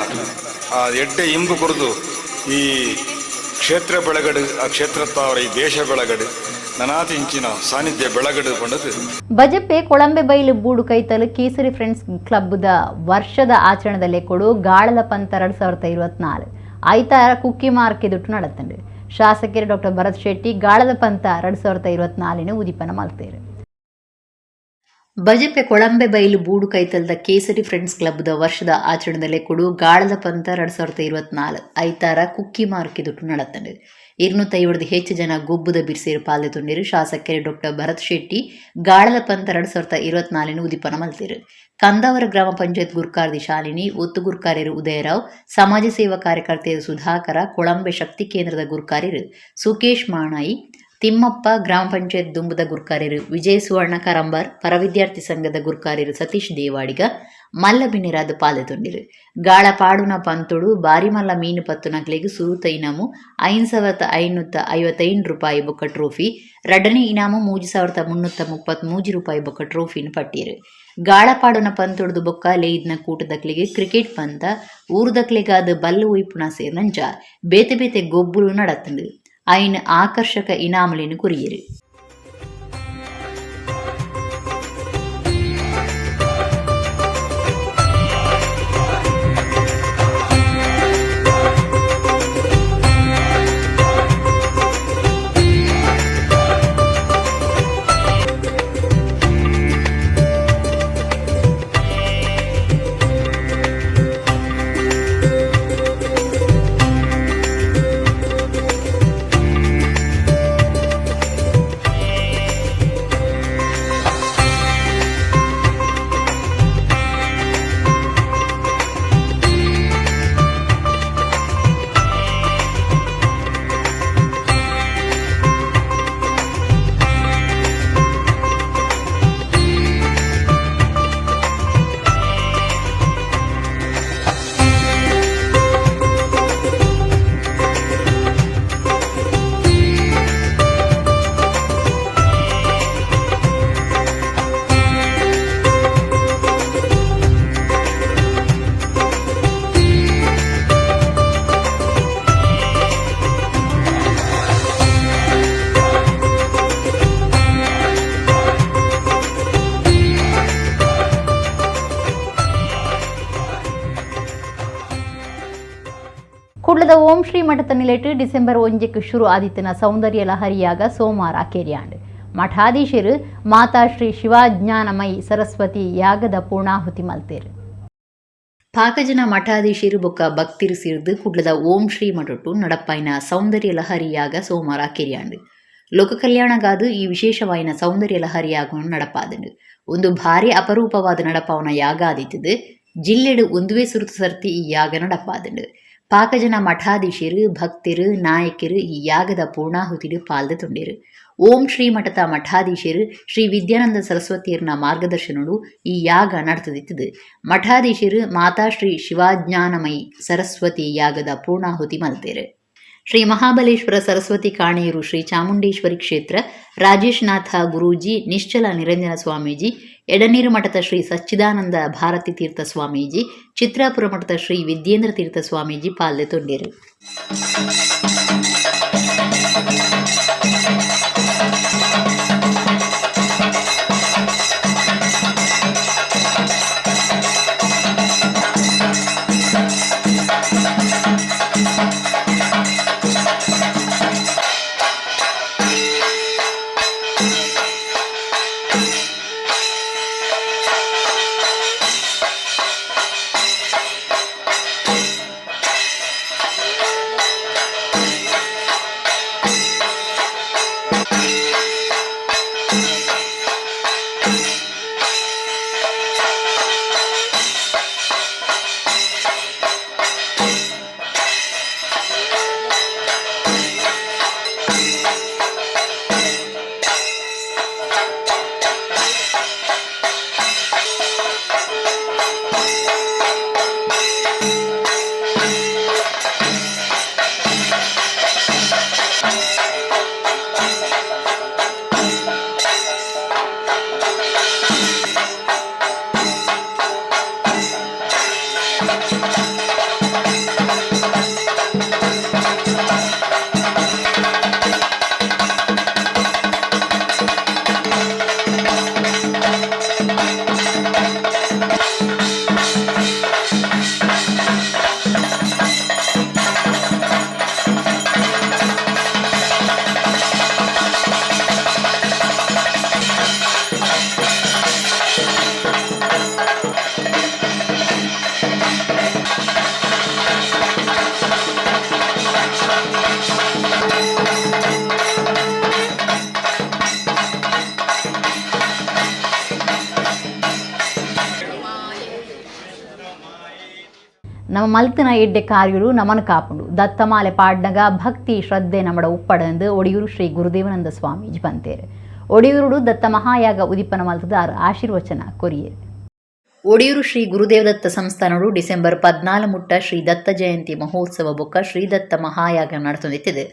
ಆ ಎಡ್ಡೆ ಇಂಬು ಕೊರದು ಈ ಕ್ಷೇತ್ರ ಬೆಳಗಡು ಆ ಕ್ಷೇತ್ರತ್ತಾವರ ಈ ದೇಶ ಬೆಳಗಡು ನನಾತಿ ಇಂಚಿನ ಸಾನ್ನಿಧ್ಯ ಬೆಳಗಡು ಪಂಡದು. ಬಜಪೆ ಕೊಳಂಬೆ ಬೈಲು ಬೂಡು ಕೈತಲು ಕೇಸರಿ ಫ್ರೆಂಡ್ಸ್ ಕ್ಲಬ್ದ ವರ್ಷದ ಆಚರಣೆದಲ್ಲೇ ಕೊಡು ಗಾಳದ ಪಂತ 2024 ಐತಾರ ಕುಕ್ಕಿ ಮಾರ್ಕೆದುಟ್ಟು ನಡತಂಡು. ಶಾಸಕರು ಡಾಕ್ಟರ್ ಭರತ್ ಶೆಟ್ಟಿ ಗಾಳದ ಪಂತ 2024 ಉದಿಪನ ಮಲ್ತೇರು. ಬಜಪೆ ಕೊಳಂಬೆ ಬೈಲು ಬೂಡು ಕೈತಲದ ಕೇಸರಿ ಫ್ರೆಂಡ್ಸ್ ಕ್ಲಬ್ದ ವರ್ಷದ ಆಚರಣೆದಲ್ಲೇ ಕೊಡು ಗಾಳದ ಪಂತ 2024 ಐತಾರ ಕುಕ್ಕಿ ಮಾರ್ಕೆದುಟ್ಟು ನಡತಂಡು. 250 ಹೆಚ್ಚು ಜನ ಗೊಬ್ಬುದ ಬಿರ್ಸೇರು ಪಾಲ್ದೆ ತುಂಡಿರು. ಶಾಸಕರು ಡಾಕ್ಟರ್ ಭರತ್ ಶೆಟ್ಟಿ ಗಾಳದ ಪಂತ 2024 ಉದಿಪನ ಮಲ್ತೇರು. ಕಂದಾವರ ಗ್ರಾಮ ಪಂಚಾಯತ್ ಗುರ್ಕಾರ್ದಿ ಶಾಲಿನಿ, ಒತ್ತು ಗುರ್ಕಾರ್ಯರು ಉದಯರಾವ್, ಸಮಾಜ ಸೇವಾ ಕಾರ್ಯಕರ್ತೆಯರು ಸುಧಾಕರ, ಕೊಳಂಬೆ ಶಕ್ತಿ ಕೇಂದ್ರದ ಗುರ್ಕಾರ್ಯರು ಸುಕೇಶ್ ಮಾಣಾಯಿ, ತಿಮ್ಮಪ್ಪ, ಗ್ರಾಮ ಪಂಚಾಯತ್ ದುಂಬುದ ಗುರ್ಕಾರ್ಯರು ವಿಜಯ ಸುವರ್ಣ ಕರಂಬಾರ್, ಪರವಿದ್ಯಾರ್ಥಿ ಸಂಘದ ಗುರ್ಕಾರ್ಯರು ಸತೀಶ್ ದೇವಾಡಿಗ ಮಲ್ಲ ಬಿನ್ನೆರಾದ ಪಾಲೆ ತೊಂಡಿರು. ಗಾಳ ಪಾಡುನ ಪಂತೊಡು ಬಾರಿ ಮಲ್ಲ ಮೀನು ಪತ್ತು ನಕ್ಲೆಗ್ ಸುರುತ ಇನಾಮು 5555 ರೂಪಾಯಿ ಬೊಕ್ಕ ಟ್ರೋಫಿ, ರಡ್ಡನೇ ಇನಾಮು 3333 ರೂಪಾಯಿ ಬೊಕ್ಕ ಟ್ರೋಫಿನ ಪಟ್ಟಿಯರು. ಗಾಳ ಪಾಡುನ ಪಂತೊಡ್ದು ಬೊಕ್ಕ ಲೇಯ್ದ್ನ ಕೂಟದಕ್ಲೆಗ್ ಕ್ರಿಕೆಟ್ ಪಂತ, ಊರುದಕ್ಲೆಗಾದ ಬಲ್ಲು ಒಯ್ಪುನ ಸೇರ್ನಂಚ ಬೇತೆ ಬೇತೆ ಗೊಬ್ಬುಲು ನಡತ್ತಂಡು. ಐನ್ ಆಕರ್ಷಕ ಇನಾಮುಲೆನ್ ಕೊರಿಯೆರು. ಕುಡ್ಲದ ಓಂ ಶ್ರೀ ಮಠದ ನಿಲೆಟ್ ಡಿಸೆಂಬರ್ 1ಕ್ಕೆ ಶುರು ಆದಿತ್ಯನ ಸೌಂದರ್ಯ ಲಹರಿಯಾಗ ಸೋಮವಾರ ಕೇರಿಯಾಂಡ್. ಮಠಾಧೀಶರು ಮಾತಾ ಶ್ರೀ ಶಿವಾಜ್ಞಾನಮಯಿ ಸರಸ್ವತಿ ಯಾಗದ ಪೂರ್ಣಾಹುತಿ ಮಲ್ತೇರು. ಪಾಕಜನ ಮಠಾಧೀಶರು ಬೊಕ್ಕ ಭಕ್ತಿರು ಸೇರ್ದು ಕುಡ್ಲದ ಓಂ ಶ್ರೀ ಮಠಟ್ಟು ನಡಪ್ಪಾಯಿನ ಸೌಂದರ್ಯ ಲಹರಿಯಾಗ ಸೋಮವಾರ ಕೇರಿಯಾಂಡ್. ಲೋಕ ಕಲ್ಯಾಣಗಾದು ಈ ವಿಶೇಷವಾಯಿನ ಸೌಂದರ್ಯ ಲಹರಿಯಾಗವನ್ನು ನಡಪಾದನು. ಒಂದು ಭಾರಿ ಅಪರೂಪವಾದ ನಡಪಾವನ ಯಾಗ ಆದಿತ್ತದು. ಜಿಲ್ಲೆಡು ಒಂದುವೇ ಸುರುತು ಸರ್ತಿ ಈ ಯಾಗ ನಡಪಾದನು. ಪಾಕಜನ ಮಠಾಧೀಶರು, ಭಕ್ತರು, ನಾಯಕರು ಈ ಯಾಗದ ಪೂರ್ಣಾಹುತಿಡು ಪಾಲ್ದೆ ತೊಂಡೇರು. ಓಂ ಶ್ರೀ ಮಠದ ಮಠಾಧೀಶರು ಶ್ರೀ ವಿದ್ಯಾನಂದ ಸರಸ್ವತಿಯರ್ನ ಮಾರ್ಗದರ್ಶನಡು ಈ ಯಾಗ ನಡೆತದಿತ್ತದು. ಮಠಾಧೀಶರು ಮಾತಾ ಶ್ರೀ ಶಿವಾಜ್ಞಾನಮಯಿ ಸರಸ್ವತಿ ಯಾಗದ ಪೂರ್ಣಾಹುತಿ ಮಲ್ತೇರು. ಶ್ರೀ ಮಹಾಬಲೇಶ್ವರ ಸರಸ್ವತಿ ಕಾಣೆಯೂರು ಶ್ರೀ ಚಾಮುಂಡೇಶ್ವರಿ ಕ್ಷೇತ್ರ ರಾಜೇಶ್ನಾಥ ಗುರೂಜಿ, ನಿಶ್ಚಲ ನಿರಂಜನ ಸ್ವಾಮೀಜಿ, ಎಡನೀರು ಮಠದ ಶ್ರೀ ಸಚ್ಚಿದಾನಂದ ಭಾರತಿ ತೀರ್ಥ ಸ್ವಾಮೀಜಿ, ಚಿತ್ರಾಪುರ ಮಠದ ಶ್ರೀ ವಿದ್ಯೇಂದ್ರ ತೀರ್ಥ ಸ್ವಾಮೀಜಿ ಪಾಲ್ದೆ ತೊಂಡೇರು. ನಮ್ಮ ಮಲ್ತನ ಎಡ್ಡೆ ಕಾರ್ಯರು ನಮನ ಕಾಪುಂಡು. ದತ್ತಮಾಲೆ ಪಾಡ್ನಗ ಭಕ್ತಿ ಶ್ರದ್ಧೆ ನಮ್ಮಡ ಉಪ್ಪಡಂದು ಒಡಿಯೂರು ಶ್ರೀ ಗುರುದೇವನಂದ ಸ್ವಾಮೀಜಿ ಪಂತೇರು. ಒಡಿಯೂರುಡು ದತ್ತ ಮಹಾಯಾಗ ಉದಿಪನ ಮಲ್ತದ ಆಶೀರ್ವಚನ ಕೊರಿಯೇರು. ಒಡಿಯೂರು ಶ್ರೀ ಗುರುದೇವದತ್ತ ಸಂಸ್ಥಾನಡು ಡಿಸೆಂಬರ್ 14 ಮುಟ್ಟ ಶ್ರೀ ದತ್ತ ಜಯಂತಿ ಮಹೋತ್ಸವ ಬೊಕ್ಕ ಶ್ರೀದತ್ತ ಮಹಾಯಾಗ ನಡೆಸುತ್ತಿದೆ.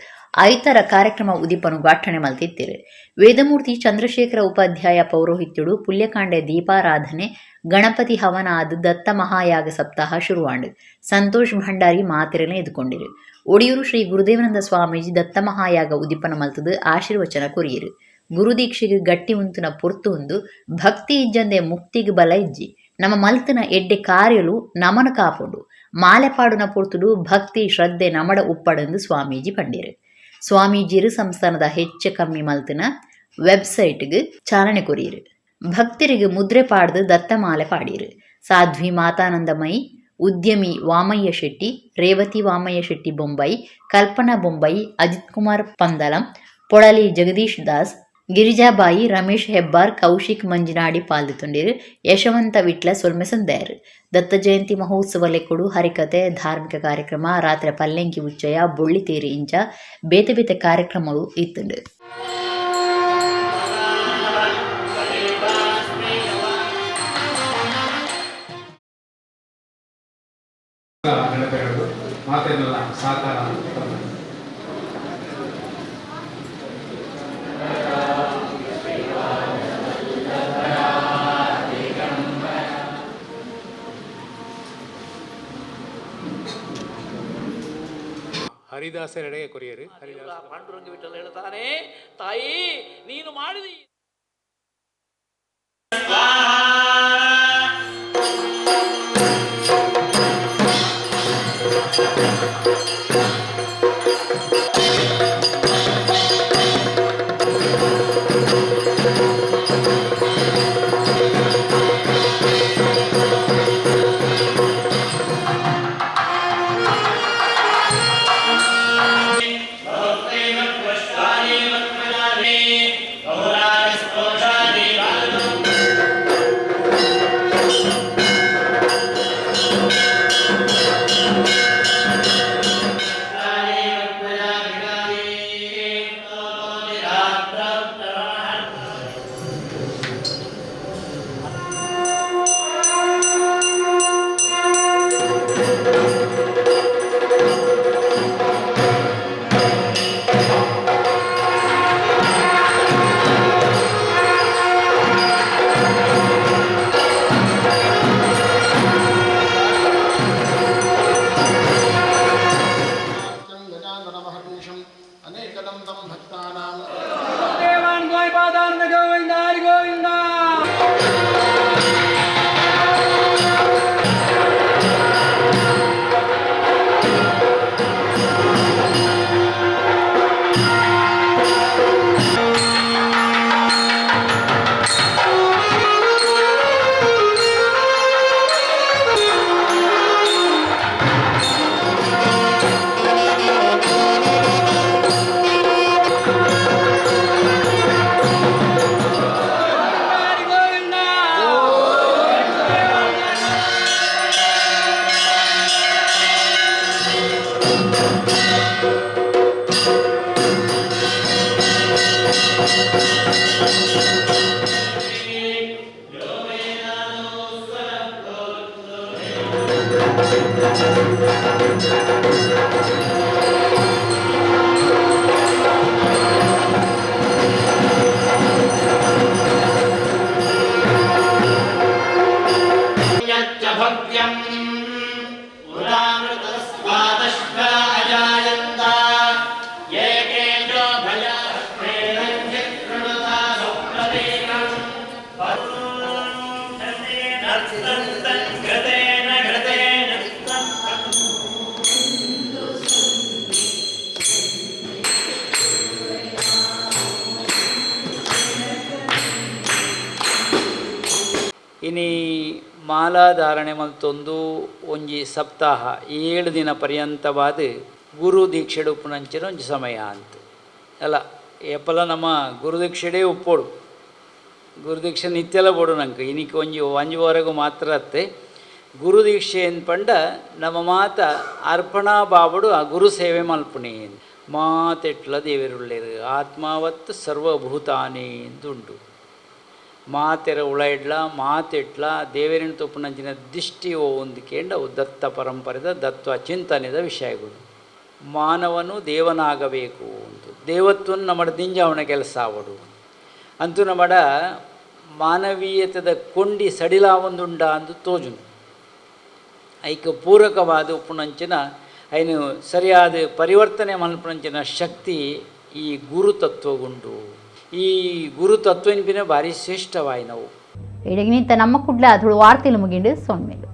ಐತರ ಕಾರ್ಯಕ್ರಮ ಉದಿಪನು ಗಾಠಣೆ ಮಲ್ತಿತ್ತಿರು. ವೇದಮೂರ್ತಿ ಚಂದ್ರಶೇಖರ ಉಪಾಧ್ಯಾಯ ಪೌರೋಹಿತ್ಯುಡು ಪುಲ್ಯಕಾಂಡೆ ದೀಪಾರಾಧನೆ ಗಣಪತಿ ಹವನ ಆದ ದತ್ತ ಮಹಾಯಾಗ ಸಪ್ತಾಹ ಶುರುವಾಂಡು. ಸಂತೋಷ್ ಭಂಡಾರಿ ಮಾತಿರನೆ ಎದುಕೊಂಡಿರು. ಒಡಿಯೂರು ಶ್ರೀ ಗುರುದೇವನಂದ ಸ್ವಾಮೀಜಿ ದತ್ತ ಮಹಾಯಾಗ ಉದಿಪನ ಮಲ್ತದು ಆಶೀರ್ವಚನ ಕೊರಿಯರು. ಗುರುದೀಕ್ಷೆಗೆ ಗಟ್ಟಿ ಉಂತುನ ಪೊರ್ತು ಉಂದು ಭಕ್ತಿ ಇಜ್ಜಂದೆ ಮುಕ್ತಿಗೆ ಬಲ ಇಜ್ಜಿ. ನಮ್ಮ ಮಲ್ತನ ಎಡ್ಡೆ ಕಾರ್ಯಲು ನಮನ ಕಾಪುಂಡು. ಮಾಲೆ ಪಾಡುನ ಪೊರ್ತುಡು ಭಕ್ತಿ ಶ್ರದ್ಧೆ ನಮಡ ಉಪ್ಪಡೆಂದು ಸ್ವಾಮೀಜಿ ಪಂಡೇರು. ಸ್ವಾಮೀಜಿರು ಸಂಸ್ಥಾನದ ಹೆಚ್ಚು ಕಮ್ಮಿ ಮಲ್ತನ ವೆಬ್ಸೈಟ್ಗೆ ಚಾಲನೆ ಕೊರಿಯರು. ಭಕ್ತರಿಗೆ ಮುದ್ರೆ ಪಾಡ್ದು ದತ್ತಮಾಲೆ ಪಾಡಿರು. ಸಾಧ್ವಿ ಮಾತಾನಂದಮಯಿ, ಉದ್ಯಮಿ ವಾಮಯ್ಯ ಶೆಟ್ಟಿ, ರೇವತಿ ವಾಮಯ್ಯ ಶೆಟ್ಟಿ ಬೊಂಬೈ, ಕಲ್ಪನಾ ಬೊಂಬೈ, ಅಜಿತ್ ಕುಮಾರ್ ಪಂದಲಂ, ಪೊಳಲಿ ಜಗದೀಶ್ ದಾಸ್, ಗಿರಿಜಾಬಾಯಿ, ರಮೇಶ್ ಹೆಬ್ಬಾರ್, ಕೌಶಿಕ್ ಮಂಜಿನಾಡಿ ಪಾಲ್ದುತುಂಡಿರು. ಯಶವಂತ ವಿಟ್ಲ ಸೊಲ್ಮೆ ಸಂದಾಯರು. ದತ್ತ ಜಯಂತಿ ಮಹೋತ್ಸವ ಲೆಕ್ಕಡು ಹರಿಕತೆ, ಧಾರ್ಮಿಕ ಕಾರ್ಯಕ್ರಮ, ರಾತ್ರಿ ಪಲ್ಲೆಂಕಿ ಉಚ್ಚಯ, ಬೊಳ್ಳಿತೇರಿ ಇಂಚ ಬೇತೆ ಬೇತೆ ಕಾರ್ಯಕ್ರಮಗಳು ಇತ್ತುಂಡು. ಸಹಕಾರ ಹರಿದಾಸರೆಡೆಗೆ ಕೊರಿಯರು. ಹರಿದಾಸ ಪಾಂಡುರಂಗ ವಿಠಲ ಹೇಳ್ತಾನೆ, ತಾಯಿ ನೀನು ಮಾಡಿದ ಇನಿ ಮಾಲಾಧಾರಣೆ ಮಲ್ತೊಂದು ಒಂಜಿ ಸಪ್ತಾಹ 7 ದಿನ ಪರ್ಯಂತವಾದ ಗುರು ದೀಕ್ಷೆಡು ಉಪ್ಪುನಂಚಿನ ಒಂಜಿ ಸಮಯ ಅಂತ ಅಲ್ಲ. ಏಪಲ ನಮ್ಮ ಗುರುದೀಕ್ಷೆಡೇ ಉಪ್ಪೋಡು, ಗುರುದೀಕ್ಷೆ ನಿತ್ಯಲ ಬೋಡು ನಂಗೆ ಇನಿಕ್ ಒಂಜಿ ಒಂಜಿವರೆಗೂ ಮಾತ್ರ ಅತ್ತೆ. ಗುರುದೀಕ್ಷೆ ಪಂಡ ನಮ್ಮ ಮಾತ ಅರ್ಪಣಾ ಬಾಬುಡು ಆ ಗುರು ಸೇವೆ ಮಲ್ಪುಣಿ ಮಾತೆಟ್ಲ ದೇವೆರುಳ್ಳೇರು ಆತ್ಮಾವತ್ ಸರ್ವಭೂತಾನಿ ಉಂಡು. ಮಾತೆರ ಉಳೈಡ್ಲ ಮಾತೆಟ್ಲ ದೇವರಿನ ತೊಪ್ಪುನಂಚಿನ ದಿಷ್ಟಿ ಒಂದು ಕೇಂಡ ಅವು ದತ್ತ ಪರಂಪರೆದ ದತ್ವ ಚಿಂತನೆದ ವಿಷಯಗಳು. ಮಾನವನು ದೇವನಾಗಬೇಕು ಅಂತ ದೇವತ್ವವನ್ನು ನಮ್ಮ ದಿಂಜಾವಣ ಕೆಲಸ ಆವಡು ಅಂತೂ ನಮ್ಮಡ ಮಾನವೀಯತೆದ ಕೊಂಡಿ ಸಡಿಲ ಒಂದುಂಡ ಅಂದು ತೋಜುನು. ಐಕ ಪೂರಕವಾದ ಉಪ್ಪುನಂಚಿನ ಐನು ಸರಿಯಾದ ಪರಿವರ್ತನೆ ಮಲ್ಪುನಂಚಿನ ಶಕ್ತಿ ಈ ಗುರುತತ್ವಗುಂಡು. ಈ ಗುರುತತ್ವನ್ಪಿನ ಭಾರಿ ಶ್ರೇಷ್ಠವಾಯಿನವು. ಇಡಗಿನಿಂತ ನಮ್ಮ ಕುಡ್ಲ ತುಳು ವಾರ್ತೆಲು ಮುಗಿಂಡು ಸೊನ್ಮೇಲು.